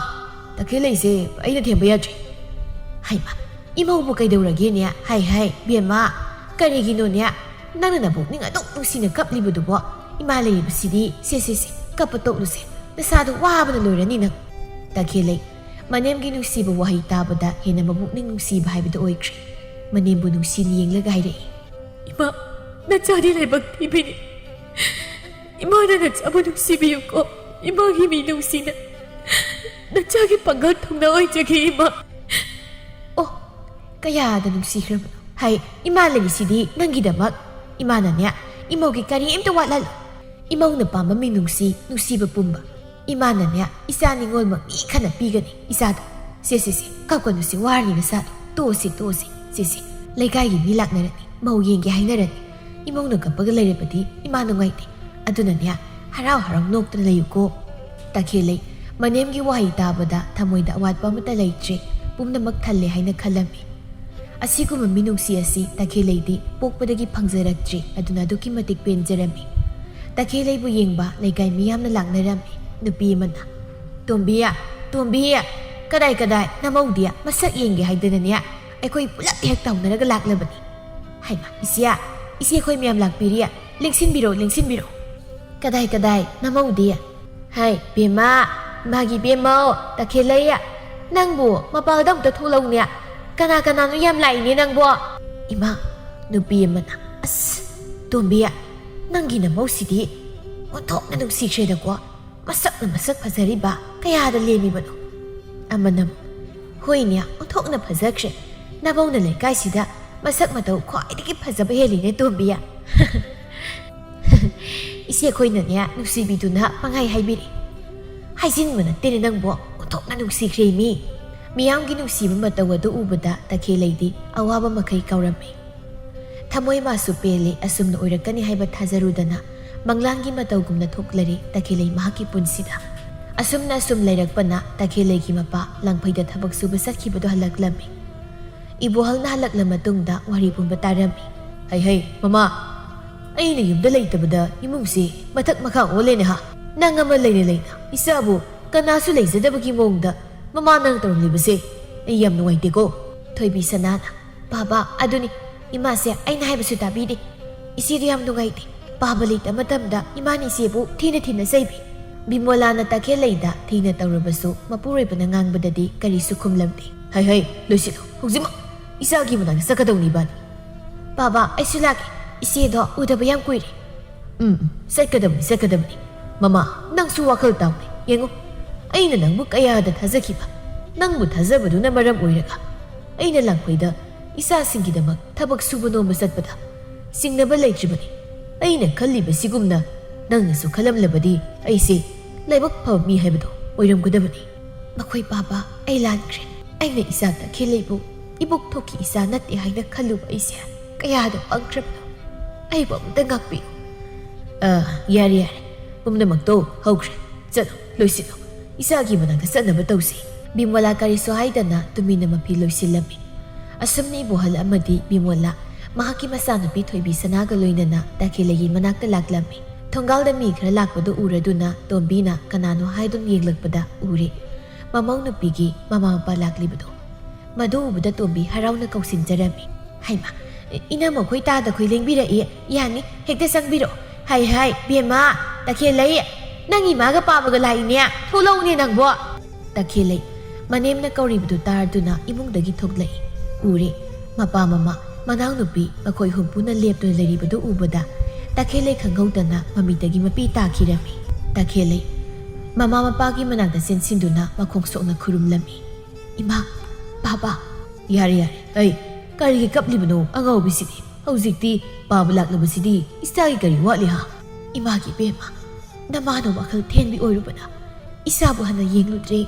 ꯇꯈꯦꯜꯂꯩꯁꯦ ꯑꯩꯅ ꯊꯦꯝꯕ ꯌꯥꯗ꯭ꯔꯦ꯫" "ꯍꯩꯃꯥ, ꯏꯃꯧꯕꯨ ꯀꯩꯗꯧꯔꯒꯦꯅꯦ? ꯍꯥꯏ ꯍꯥꯏ, ꯕꯦꯝꯃ, ꯀꯔꯤꯒꯤꯅꯣꯅꯦ? ꯅꯪꯅ ꯅꯕꯨꯛꯅꯤꯡ ꯑꯗꯨꯛ ꯅꯨꯡꯁꯤꯅ ꯀꯞꯂꯤꯕꯗꯨꯕꯣ? ꯏꯃꯥ ꯂꯩꯔꯤꯕꯁꯤꯗꯤ, ꯁꯦ, ꯁꯦ, ꯁꯦ, ꯀꯞꯄ ꯇꯣꯛꯂꯨꯁꯦ꯫ ꯅꯁꯥꯗꯣ ꯋꯥꯕꯅ ꯂꯣꯏꯔꯅꯤ ꯅꯪ꯫" ꯇꯈꯦꯜꯂꯩ, ꯃꯅꯦꯝꯒꯤ ꯅꯨꯡꯁꯤꯕ ꯋꯥꯍꯩ ꯇꯥꯕꯗ ꯍꯦꯟꯅ ꯃꯕꯨꯛꯅꯤꯡ ꯅꯨꯡꯁꯤꯕ ꯍꯥꯏꯕꯗꯨ ꯑꯣꯏꯈ꯭ꯔꯦ꯫ ꯃꯅꯦꯝꯕꯨ ꯅꯨꯡꯁꯤꯅ ꯌꯦꯡꯂꯒ ꯍꯥꯏꯔꯛꯏ꯫ "ꯏꯃꯥ, ꯅꯆꯥꯗꯤ ꯂꯥꯏꯕꯛ ꯊꯤꯕꯤꯅꯤ꯫ ꯏꯃꯥꯅ ꯅꯆꯥꯕꯨ ꯅꯨꯡꯁꯤꯕꯤꯌꯨꯀꯣ꯫ ꯏꯃꯥꯒꯤ ꯃꯤꯅꯨꯡꯁꯤꯅ ꯅꯆꯥꯒꯤ ꯄꯥꯡꯒꯜ ꯊꯧꯅꯥ ꯑꯣꯏꯖꯒꯦ, ꯏꯃꯥ꯫" "ꯑꯣ, ꯀꯌꯥꯗ ꯅꯨꯡꯁꯤꯈ꯭ꯔꯕꯅꯣ꯫ ꯍꯥꯏ, ꯏꯃꯥ ꯂꯩꯔꯤꯁꯤꯗꯤ ꯅꯪꯒꯤꯗꯃꯛ꯫ ꯏꯃꯥꯅꯅꯦ, ꯏꯃꯧꯒꯤ ꯀꯔꯤꯝꯇ ꯋꯥꯠꯍꯜꯂꯣ꯫ ꯏꯃꯧꯅ ꯄꯥꯝꯕ ꯃꯤꯅꯨꯡꯁꯤ, ꯅꯨꯡꯁꯤꯕ ꯄꯨꯝꯕ꯫ ꯏꯃꯥꯅꯅꯦ, ꯏꯆꯥ ꯅꯤꯉꯣꯜꯃꯛꯅꯤ ꯈꯟꯅ ꯄꯤꯒꯅꯤ ꯏꯆꯥꯗ꯫ ꯁꯦ, ꯁꯦ, ꯁꯦ, ꯀꯞꯀꯅꯨꯁꯦ, ꯋꯥꯔꯅꯤ ꯅꯁꯥꯗꯣ꯫ ꯇꯣꯛꯑꯁꯤ, ꯇꯣꯛꯑꯁꯤ꯫ ꯁꯦ, ꯁꯦ, ꯂꯩꯀꯥꯏꯒꯤ ꯃꯤ ꯂꯥꯛꯅꯔꯅꯤ, ꯃꯧ ꯌꯦꯡꯒꯦ ꯍꯥꯏꯅꯔꯅꯤ꯫ ꯏꯃꯧꯅ ꯀꯞꯄꯒ ꯂꯩꯔꯕꯗꯤ ꯏꯃꯥ ꯅꯨꯡꯉꯥꯏꯇꯦ꯫ ꯑꯗꯨꯅꯅꯦ, ꯍꯔꯥꯎ ꯍꯔꯥꯎ ꯅꯣꯛꯇꯅ ꯂꯩꯌꯨꯀꯣ꯫" ꯇꯈꯦꯜꯂꯩ, ꯃꯅꯦꯝꯒꯤ ꯋꯥꯍꯩ ꯇꯥꯕꯗ ꯊꯃꯣꯏꯗ ꯑꯋꯥꯠꯄ ꯑꯃꯠꯇ ꯂꯩꯇ꯭ꯔꯦ꯫ ꯄꯨꯝꯅꯃꯛ ꯊꯜꯂꯦ ꯍꯥꯏꯅ ꯈꯜꯂꯝꯃꯤ꯫ ꯑꯁꯤꯒꯨꯝꯕ ꯃꯤꯅꯨꯡꯁꯤ ꯑꯁꯤ ꯇꯈꯦꯜꯂꯩꯗꯤ ꯄꯣꯛꯄꯗꯒꯤ ꯐꯪꯖꯔꯛꯇ꯭ꯔꯤ, ꯑꯗꯨꯅ ꯑꯗꯨꯛꯀꯤ ꯃꯇꯤꯛ ꯄꯦꯟꯖꯔꯝꯃꯤ꯫ ꯇꯈꯦꯜꯂꯩꯕꯨ ꯌꯦꯡꯕ ꯂꯩꯀꯥꯏ ꯃꯤꯌꯥꯝꯅ ꯂꯥꯛꯅꯔꯝꯃꯤ꯫ ꯅꯨꯄꯤ ꯑꯃꯅ, "ꯇꯣꯝꯕꯤ, ꯇꯣꯝꯕꯤ, ꯀꯗꯥꯏ, ꯀꯗꯥꯏ, ꯅꯃꯧꯗꯤ? ꯃꯁꯛ ꯌꯦꯡꯒꯦ ꯍꯥꯏꯗꯅꯅꯦ ꯑꯩꯈꯣꯏ ꯄꯨꯂꯞ ꯍꯦꯛ ꯇꯧꯅꯔꯒ ꯂꯥꯛꯂꯕꯅꯤ꯫" "ꯍꯩꯃꯥ, ꯏꯆꯦ, ꯏꯆꯦ, ꯑꯩꯈꯣꯏ ꯃꯌꯥꯝ ꯂꯥꯛꯄꯤꯔꯤ, ꯂꯦꯡꯁꯤꯟꯕꯤꯔꯣ, ꯂꯦꯡꯁꯤꯟꯕꯤꯔꯣ꯫" "ꯀꯗꯥꯏ, ꯀꯗꯥꯏ, ꯅꯃꯧꯗꯤ?" "ꯍꯥꯏ, ꯕꯦꯝꯃ, ꯃꯥꯒꯤ ꯕꯦꯝꯃꯧ, ꯇꯈꯦꯜꯂꯩ, ꯅꯪꯕꯨ ꯃꯄꯥꯟꯗ ꯑꯃꯨꯛꯇ ꯊꯣꯛꯂꯛꯎꯅꯦ꯫ ꯀꯅꯥ ꯀꯅꯥꯅꯣ ꯌꯥꯝ ꯂꯥꯛꯏꯅꯦ ꯅꯪꯕꯣ?" ꯏꯃꯥ, ꯅꯨꯄꯤ ꯑꯃꯅ, "ꯑꯁ, ꯇꯣꯝꯕꯤ, ꯅꯪꯒꯤ ꯅꯃꯧꯁꯤꯗꯤ ꯑꯣꯟꯊꯣꯛꯅ ꯅꯨꯡꯁꯤꯈ꯭ꯔꯦꯗꯀꯣ꯫ ꯃꯁꯛꯅ ꯃꯁꯛ ꯐꯖꯔꯤꯕ, ꯀꯌꯥꯗ ꯂꯦꯝꯃꯤꯕꯅꯣ?" ꯑꯃꯅ ꯑꯃꯨꯛ, "ꯍꯣꯏꯅꯦ, ꯑꯣꯟꯊꯣꯛꯅ ꯐꯖꯈ꯭ꯔꯦ꯫ ꯅꯃꯧꯅ ꯂꯩꯀꯥꯏꯁꯤꯗ ꯃꯁꯛ ꯃꯇꯧ ꯈ꯭ꯋꯥꯏꯗꯒꯤ ꯐꯖꯕ ꯍꯦꯜꯂꯤꯅꯦ, ꯇꯣꯝꯕꯤ꯫" ꯏꯆꯦ ꯑꯩꯈꯣꯏꯅꯅꯦ, ꯅꯨꯡꯁꯤꯕꯤꯗꯨꯅ ꯄꯪꯍꯥꯏ ꯍꯥꯏꯕꯤꯔꯤ꯫ "ꯍꯥꯏꯖꯤꯟꯕ ꯅꯠꯇꯦꯅꯦ ꯅꯪꯕꯣ, ꯑꯣꯟꯊꯣꯛꯅ ꯅꯨꯡꯁꯤꯈ꯭ꯔꯦ ꯃꯤ!" ꯃꯤꯌꯥꯝꯒꯤ ꯅꯨꯡꯁꯤꯕ ꯃꯇꯧ ꯑꯗꯨ ꯎꯕꯗ ꯇꯈꯦꯜꯂꯩꯗꯤ ꯑꯋꯥꯕ ꯃꯈꯩ ꯀꯥꯎꯔꯝꯃꯤ꯫ ꯊꯃꯣꯏ ꯃꯥꯁꯨ ꯄꯦꯜꯂꯦ, ꯑꯁꯨꯝꯅ ꯑꯣꯏꯔꯛꯀꯅꯤ ꯍꯥꯏꯕ ꯊꯥꯖꯔꯨꯗꯅ꯫ ꯃꯪꯂꯥꯟꯒꯤ ꯃꯇꯧꯒꯨꯝꯅ ꯊꯣꯛꯂꯔꯦ ꯇꯈꯦꯜꯂꯩ ꯃꯍꯥꯛꯀꯤ ꯄꯨꯟꯁꯤꯗ꯫ ꯑꯁꯨꯝꯅ ꯑꯁꯨꯝ ꯂꯩꯔꯛꯄꯅ ꯇꯈꯦꯜꯂꯩꯒꯤ ꯃꯄꯥ ꯂꯪꯐꯩꯗ ꯊꯕꯛ ꯁꯨꯕ ꯆꯠꯈꯤꯕꯗꯣ ꯍꯜꯂꯛꯂꯝꯃꯤ꯫ ꯏꯕꯣꯍꯜꯅ ꯍꯜꯂꯛꯂ ꯃꯇꯨꯡꯗ ꯋꯥꯔꯤ ꯄꯨꯝꯕ ꯇꯥꯔꯝꯃꯤ꯫ "ꯍꯩ ꯍꯩ, ꯃꯃꯥ, ꯑꯩꯅ ꯌꯨꯝꯗ ꯂꯩꯇꯕꯗ ꯏꯃꯨꯡꯁꯤ ꯃꯊꯛ ꯃꯈꯥ ꯑꯣꯜꯂꯦꯅꯦ ꯍꯥ꯫ ꯅꯪ ꯑꯃ ꯂꯩꯅ ꯂꯩꯅ ꯏꯆꯥꯕꯨ ꯀꯅꯥꯁꯨ ꯂꯩꯖꯗꯕꯒꯤ ꯃꯑꯣꯡꯗ ꯃꯃꯥ ꯅꯪ ꯇꯧꯔꯝꯂꯤꯕꯁꯦ ꯑꯩ ꯌꯥꯝ ꯅꯨꯡꯉꯥꯏꯇꯦꯀꯣ꯫" ꯊꯣꯏꯕꯤ ꯁꯅꯥꯅ, "ꯕꯥꯕꯥ, ꯑꯗꯨꯅꯤ, ꯏꯃꯥꯁꯦ ꯑꯩꯅ ꯍꯥꯏꯕꯁꯨ ꯇꯥꯕꯤꯗꯦ꯫ ꯏꯆꯦꯗꯤ ꯌꯥꯝ ꯅꯨꯡꯉꯥꯏꯇꯦ꯫ ꯄꯥꯕ ꯂꯩꯇ ꯃꯇꯝꯗ ꯏꯃꯥꯅ ꯏꯆꯦꯕꯨ ꯊꯤꯅ ꯊꯤꯅ ꯆꯩꯕꯤ꯫" ꯕꯤꯃꯣꯂꯥꯅ ꯇꯈꯦꯜꯂꯩꯗ ꯊꯤꯅ ꯇꯧꯔꯕꯁꯨ ꯃꯄꯨꯔꯣꯏꯕꯅ ꯉꯥꯡꯕꯗꯗꯤ ꯀꯔꯤꯁꯨ ꯈꯨꯝꯂꯝꯗꯦ꯫ "ꯍꯩ ꯍꯩ, ꯂꯣꯏꯁꯤꯜꯂꯨ, ꯍꯧꯖꯤꯛꯃꯛ ꯏꯆꯥꯒꯤ ꯃꯅꯥꯛꯇ ꯆꯠꯀꯗꯧꯅꯤ ꯏꯕꯥꯅꯤ꯫" "ꯕꯥꯕꯥ, ꯑꯩꯁꯨ ꯂꯥꯛꯀꯦ꯫ ꯏꯆꯦꯗꯣ ꯎꯗꯕ ꯌꯥꯝ ꯀꯨꯏꯔꯦ꯫" "ꯎꯝ, ꯎꯝ, ꯆꯠꯀꯗꯕꯅꯤ, ꯆꯠꯀꯗꯕꯅꯤ꯫ ꯃꯃꯥ, ꯅꯪꯁꯨ ꯋꯥꯈꯜ ꯇꯥꯎꯅꯦ꯫ ꯌꯦꯡꯉꯨ, ꯑꯩꯅ ꯅꯪꯕꯨ ꯀꯌꯥꯗ ꯊꯥꯖꯈꯤꯕ꯫ ꯅꯪꯕꯨ ꯊꯥꯖꯕꯗꯨꯅ ꯃꯔꯝ ꯑꯣꯏꯔꯒ ꯑꯩꯅ ꯂꯥꯡꯐꯩꯗ ꯏꯆꯥꯁꯤꯡꯒꯤꯗꯃꯛ ꯊꯕꯛ ꯁꯨꯕ ꯅꯣꯝꯕ ꯆꯠꯄꯗ ꯆꯤꯡꯅꯕ ꯂꯩꯇ꯭ꯔꯤꯕꯅꯤ꯫ ꯑꯩꯅ ꯈꯜꯂꯤꯕꯁꯤꯒꯨꯝꯅ ꯅꯪꯅꯁꯨ ꯈꯜꯂꯝꯂꯕꯗꯤ ꯑꯩꯁꯦ ꯂꯥꯏꯕꯛ ꯐꯕ ꯃꯤ ꯍꯥꯏꯕꯗꯣ ꯑꯣꯏꯔꯝꯒꯗꯕꯅꯤ꯫" "ꯃꯈꯣꯏ ꯄꯥꯕ, ꯑꯩ ꯂꯥꯟꯈ꯭ꯔꯦ꯫ ꯑꯩꯅ ꯏꯆꯥ ꯇꯈꯦꯜꯂꯩꯕꯨ ꯏꯕꯣꯛ ꯊꯣꯛꯀꯤ ꯏꯆꯥ ꯅꯠꯇꯦ ꯍꯥꯏꯅ ꯈꯜꯂꯨꯕ ꯑꯩꯁꯦ ꯀꯌꯥꯗ ꯄꯪꯈ꯭ꯔꯕꯅꯣ꯫ ꯑꯩꯕꯨ ꯑꯃꯨꯛꯇ ꯉꯥꯛꯄꯤꯌꯨ꯫" "ꯑ, ꯌꯥꯔꯦ, ꯌꯥꯔꯦ꯫ ꯄꯨꯝꯅꯃꯛꯇꯣ ꯍꯧꯈ꯭ꯔꯦ꯫ ꯆꯠꯂꯣ, ꯂꯣꯏꯁꯤꯜꯂꯣ꯫ ꯏꯆꯥꯒꯤ ꯃꯅꯥꯛꯇ ꯆꯠꯅꯕ ꯇꯧꯁꯤ꯫" ꯕꯤꯃꯣꯂꯥ ꯀꯔꯤꯁꯨ ꯍꯥꯏꯗꯅ ꯇꯨꯃꯤꯟꯅ ꯃꯐꯤ ꯂꯣꯏꯁꯤꯜꯂꯝꯃꯤ꯫ ꯑꯁꯨꯝꯅ ꯏꯕꯣꯍꯜ ꯑꯃꯗꯤ ꯕꯤꯃꯣꯂꯥ ꯃꯍꯥꯛꯀꯤ ꯃꯆꯥꯅꯨꯄꯤ ꯊꯣꯏꯕꯤ ꯁꯅꯥꯒ ꯂꯣꯏꯅꯅ ꯇꯈꯦꯜꯂꯩꯒꯤ ꯃꯅꯥꯛꯇ ꯂꯥꯛꯂꯝꯃꯤ꯫ ꯊꯣꯡꯒꯥꯜꯗ ꯃꯤ ꯈꯔ ꯂꯥꯛꯄꯗꯨ ꯎꯔꯗꯨꯅ ꯇꯣꯝꯕꯤꯅ ꯀꯅꯥꯅꯣ ꯍꯥꯏꯗꯨꯅ ꯌꯦꯡꯂꯛꯄꯗ ꯎꯔꯦ ꯃꯃꯧ ꯅꯨꯄꯤꯒꯤ ꯃꯃꯥ ꯃꯄꯥ ꯂꯥꯛꯂꯤꯕꯗꯣ꯫ ꯃꯗꯨ ꯎꯕꯗ ꯇꯣꯝꯕꯤ ꯍꯔꯥꯎꯅ ꯀꯧꯁꯤꯟꯖꯔꯝꯃꯤ꯫ "ꯍꯩꯃꯥ, ꯏꯅꯝꯃ ꯈꯣꯏ ꯇꯥꯗ ꯈꯣꯏ ꯂꯦꯡꯕꯤꯔꯛꯏ꯫ ꯌꯥꯅꯤ, ꯍꯦꯛꯇ ꯆꯪꯕꯤꯔꯛꯑꯣ꯫ ꯍꯥꯏ ꯍꯥꯏ, ꯕꯦꯝꯃ, ꯇꯈꯦꯜꯂꯩ, ꯅꯪ ꯏꯃꯥꯒ ꯄꯥꯕꯒ ꯂꯥꯛꯏꯅꯦ꯫ ꯊꯣꯛꯂꯛꯎꯅꯦ ꯅꯪꯕꯣ꯫" ꯇꯈꯦꯜꯂꯩ ꯃꯅꯦꯝꯅ ꯀꯧꯔꯤꯕꯗꯨ ꯇꯥꯔꯗꯨꯅ ꯏꯃꯨꯡꯗꯒꯤ ꯊꯣꯛꯂꯛꯏ꯫ ꯎꯔꯦ ꯃꯄꯥ, ꯃꯃꯥ, ꯃꯅꯥꯎꯅꯨꯄꯤ ꯃꯈꯣꯏ ꯍꯨꯝꯄꯨꯅ ꯂꯦꯞꯇꯨꯅ ꯂꯩꯔꯤꯕꯗꯨ ꯎꯕꯗ ꯇꯈꯦꯜꯂꯩ ꯈꯪꯍꯧꯗꯅ ꯃꯃꯤꯠꯇꯒꯤ ꯃꯄꯤ ꯇꯥꯈꯤꯔꯝꯃꯤ꯫ ꯇꯈꯦꯜꯂꯩ ꯃꯃꯥ ꯃꯄꯥꯒꯤ ꯃꯅꯥꯛꯇ ꯆꯦꯟꯁꯤꯟꯗꯨꯅ ꯃꯈꯣꯡ ꯁꯣꯛꯅ ꯈꯨꯔꯨꯝꯂꯝꯃꯤ꯫ "ꯏꯃꯥ, ꯕꯥꯕꯥ꯫" "ꯌꯥꯔꯦ, ꯌꯥꯔꯦ꯫ ꯑꯩ ꯀꯔꯤꯒꯤ ꯀꯞꯂꯤꯕꯅꯣ ꯑꯉꯥꯎꯕꯤꯁꯤꯗꯤ? ꯍꯧꯖꯤꯛꯇꯤ ꯄꯥꯕ ꯂꯥꯛꯂꯕꯁꯤꯗꯤ ꯏꯆꯥꯒꯤ ꯀꯔꯤ ꯋꯥꯠꯂꯤ ꯍꯥ?" "ꯏꯃꯥꯒꯤ ꯏꯕꯦꯝꯃ, ꯅꯃꯥꯅ ꯋꯥꯈꯜ ꯊꯦꯟꯕꯤ ꯑꯣꯏꯔꯨꯕꯅ ꯏꯆꯥꯕꯨ ꯍꯟꯅ ꯌꯦꯡꯂꯨꯗ꯭ꯔꯦ꯫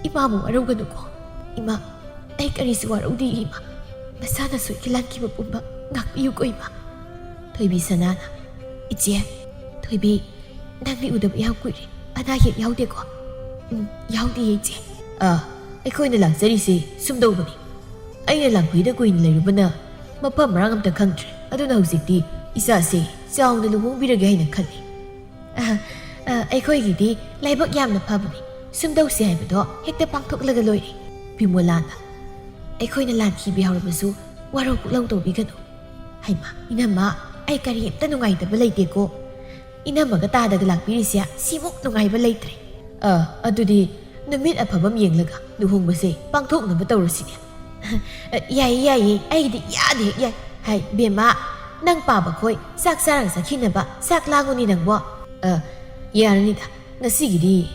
ꯏꯃꯥꯕꯨ ꯋꯥꯔꯧꯒꯅꯨꯀꯣ꯫ ꯏꯃꯥ, ꯑꯩ ꯀꯔꯤꯁꯨ ꯋꯥꯔꯧꯗꯦ ꯏꯃꯥ꯫ ꯅꯁꯥꯅ ꯁꯣꯏꯈꯤ ꯂꯥꯟꯈꯤꯕ ꯄꯨꯝꯕ ꯉꯥꯛꯄꯤꯌꯨꯀꯣ ꯏꯃꯥ꯫" ꯊꯣꯏꯕꯤ ꯁꯅꯥꯅ, "ꯏꯆꯦ, ꯊꯣꯏꯕꯤ, ꯅꯪꯗꯤ ꯎꯗꯕ ꯌꯥꯝ ꯀꯨꯏꯔꯦ꯫ ꯑꯅꯥ ꯑꯌꯦꯛ ꯌꯥꯎꯗꯦꯀꯣ?" ꯎꯝ, ꯌꯥꯎꯗꯤꯌꯦ, ꯏꯆꯦ꯫ ꯑꯥ, ꯑꯩꯈꯣꯏꯅ ꯂꯥꯛꯆꯔꯤꯁꯦ ꯁꯨꯝꯗꯧꯕꯅꯤ꯫ ꯑꯩꯅ ꯂꯥꯡꯐꯩꯗ ꯀꯨꯏꯅ ꯂꯩꯔꯨꯕꯅ ꯃꯐꯝ ꯃꯔꯥꯡ ꯑꯝꯇ ꯈꯪꯗ꯭ꯔꯦ꯫ ꯑꯗꯨꯅ ꯍꯧꯖꯤꯛꯇꯤ ꯏꯆꯥꯁꯦ ꯆꯥꯎꯅ ꯂꯨꯍꯣꯡꯕꯤꯔꯒꯦ ꯍꯥꯏꯅ ꯈꯜꯂꯤ꯫ ꯑ, ꯑ, ꯑꯩꯈꯣꯏꯒꯤꯗꯤ ꯂꯥꯏꯕꯛ ꯌꯥꯝꯅ ꯐꯕꯅꯤ꯫ ꯁꯨꯝꯗꯧꯁꯤ ꯍꯥꯏꯕꯗꯣ ꯍꯦꯛꯇ ꯄꯥꯡꯊꯣꯛꯂꯒ ꯂꯣꯏꯔꯦ꯫ ꯕꯤꯃꯣꯂꯥꯅ, "ꯑꯩꯈꯣꯏꯅ ꯂꯥꯟꯈꯤꯕ ꯌꯥꯎꯔꯕꯁꯨ ꯋꯥꯔꯧ ꯄꯨꯛꯂꯧ ꯇꯧꯕꯤꯒꯅꯨ꯫" ꯍꯩꯃꯥ, ꯏꯅꯝꯃ, ꯑꯩ ꯀꯔꯤꯝꯇ ꯅꯨꯡꯉꯥꯏꯇꯕ ꯂꯩꯇꯦꯀꯣ꯫ ꯏꯅꯝꯃꯒ ꯇꯥꯗꯒ ꯂꯥꯛꯄꯤꯔꯤꯁꯦ ꯁꯤꯃꯨꯛ ꯅꯨꯡꯉꯥꯏꯕ ꯂꯩꯇ꯭ꯔꯦ꯫ ꯑ, ꯑꯗꯨꯗꯤ ꯅꯨꯃꯤꯠ ꯑꯐꯕ ꯑꯃ ꯌꯦꯡꯂꯒ ꯂꯨꯍꯣꯡꯕꯁꯦ ꯄꯥꯡꯊꯣꯛꯅꯕ ꯇꯧꯔꯁꯤꯅꯦ꯫ ꯑ, ꯌꯥꯏꯌꯦ, ꯌꯥꯏꯌꯦ, ꯑꯩꯒꯤꯗꯤ ꯏꯌꯥꯗ ꯍꯦꯛ ꯌꯥꯏ꯫ ꯍꯥꯏ, ꯕꯦꯝꯃ, ꯅꯪ ꯄꯥꯕ ꯈꯣꯏ ꯆꯥꯛ ꯆꯥꯔꯒ ꯆꯠꯈꯤꯅꯕ ꯆꯥꯛ ꯂꯥꯡꯉꯨꯅꯤ ꯅꯪꯕꯣ꯫ ꯑ, ꯌꯥꯔꯅꯤꯗ, ꯉꯁꯤꯒꯤꯗꯤ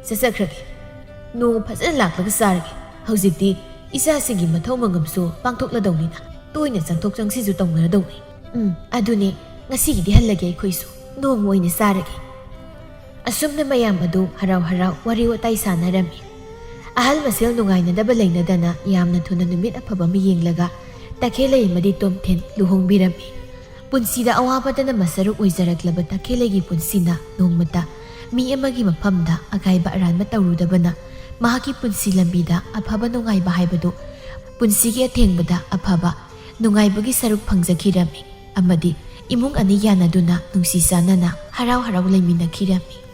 ꯆꯠꯆꯈ꯭ꯔꯒꯦ꯫ ꯅꯣꯡꯃ ꯐꯖꯅ ꯂꯥꯛꯂꯒ ꯆꯥꯔꯒꯦ꯫ ꯍꯧꯖꯤꯛꯇꯤ ꯏꯆꯥꯁꯤꯡꯒꯤ ꯃꯊꯧ ꯃꯉꯝꯁꯨ ꯄꯥꯡꯊꯣꯛꯂꯗꯧꯅꯤꯅ ꯇꯣꯏꯅ ꯆꯪꯊꯣꯛ ꯆꯪꯁꯤꯟꯁꯨ ꯇꯧꯅꯔꯗꯧꯅꯤ꯫ ꯎꯝ, ꯑꯗꯨꯅꯦ, ꯉꯁꯤꯒꯤꯗꯤ ꯍꯜꯂꯒꯦ ꯑꯩꯈꯣꯏꯁꯨ꯫ ꯅꯣꯡꯃ ꯑꯣꯏꯅ ꯆꯥꯔꯒꯦ꯫ ꯑꯁꯨꯝꯅ ꯃꯌꯥꯝ ꯑꯗꯨ ꯍꯔꯥꯎ ꯍꯔꯥꯎ ꯋꯥꯔꯤ ꯋꯥꯇꯥꯏ ꯁꯥꯟꯅꯔꯝꯃꯤ꯫ ꯑꯍꯜ ꯃꯁꯦꯜ ꯅꯨꯡꯉꯥꯏꯅꯗꯕ ꯂꯩꯅꯗꯅ ꯌꯥꯝꯅ ꯊꯨꯅ ꯅꯨꯃꯤꯠ ꯑꯐꯕ ꯑꯃ ꯌꯦꯡꯂꯒ ꯇꯈꯦꯜꯂꯩ ꯑꯃꯗꯤ ꯇꯣꯝꯊꯤꯟ ꯂꯨꯍꯣꯡꯕꯤꯔꯝꯃꯤ꯫ ꯄꯨꯟꯁꯤꯗ ꯑꯋꯥꯕꯗꯅ ꯃꯁꯔꯨꯛ ꯑꯣꯏꯖꯔꯛꯂꯕ ꯇꯈꯦꯜꯂꯩꯒꯤ ꯄꯨꯟꯁꯤꯅ ꯅꯣꯡꯃꯇ ꯃꯤ ꯑꯃꯒꯤ ꯃꯐꯝꯗ ꯑꯀꯥꯏꯕ ꯑꯔꯥꯟꯕ ꯇꯧꯔꯨꯗꯕꯅ ꯃꯍꯥꯛꯀꯤ ꯄꯨꯟꯁꯤ ꯂꯝꯕꯤꯗ ꯑꯐꯕ ꯅꯨꯡꯉꯥꯏꯕ ꯍꯥꯏꯕꯗꯨ ꯄꯨꯟꯁꯤꯒꯤ ꯑꯊꯦꯡꯕꯗ ꯑꯐꯕ ꯅꯨꯡꯉꯥꯏꯕꯒꯤ ꯁꯔꯨꯛ ꯐꯪꯖꯈꯤꯔꯝꯃꯤ ꯑꯃꯗꯤ ꯏꯃꯨꯡ ꯑꯅꯤ ꯌꯥꯅꯗꯨꯅ ꯅꯨꯡꯁꯤ ꯆꯥꯟꯅꯅ ꯍꯔꯥꯎ ꯍꯔꯥꯎ ꯂꯩꯃꯤꯟꯅꯈꯤꯔꯝꯃꯤ꯫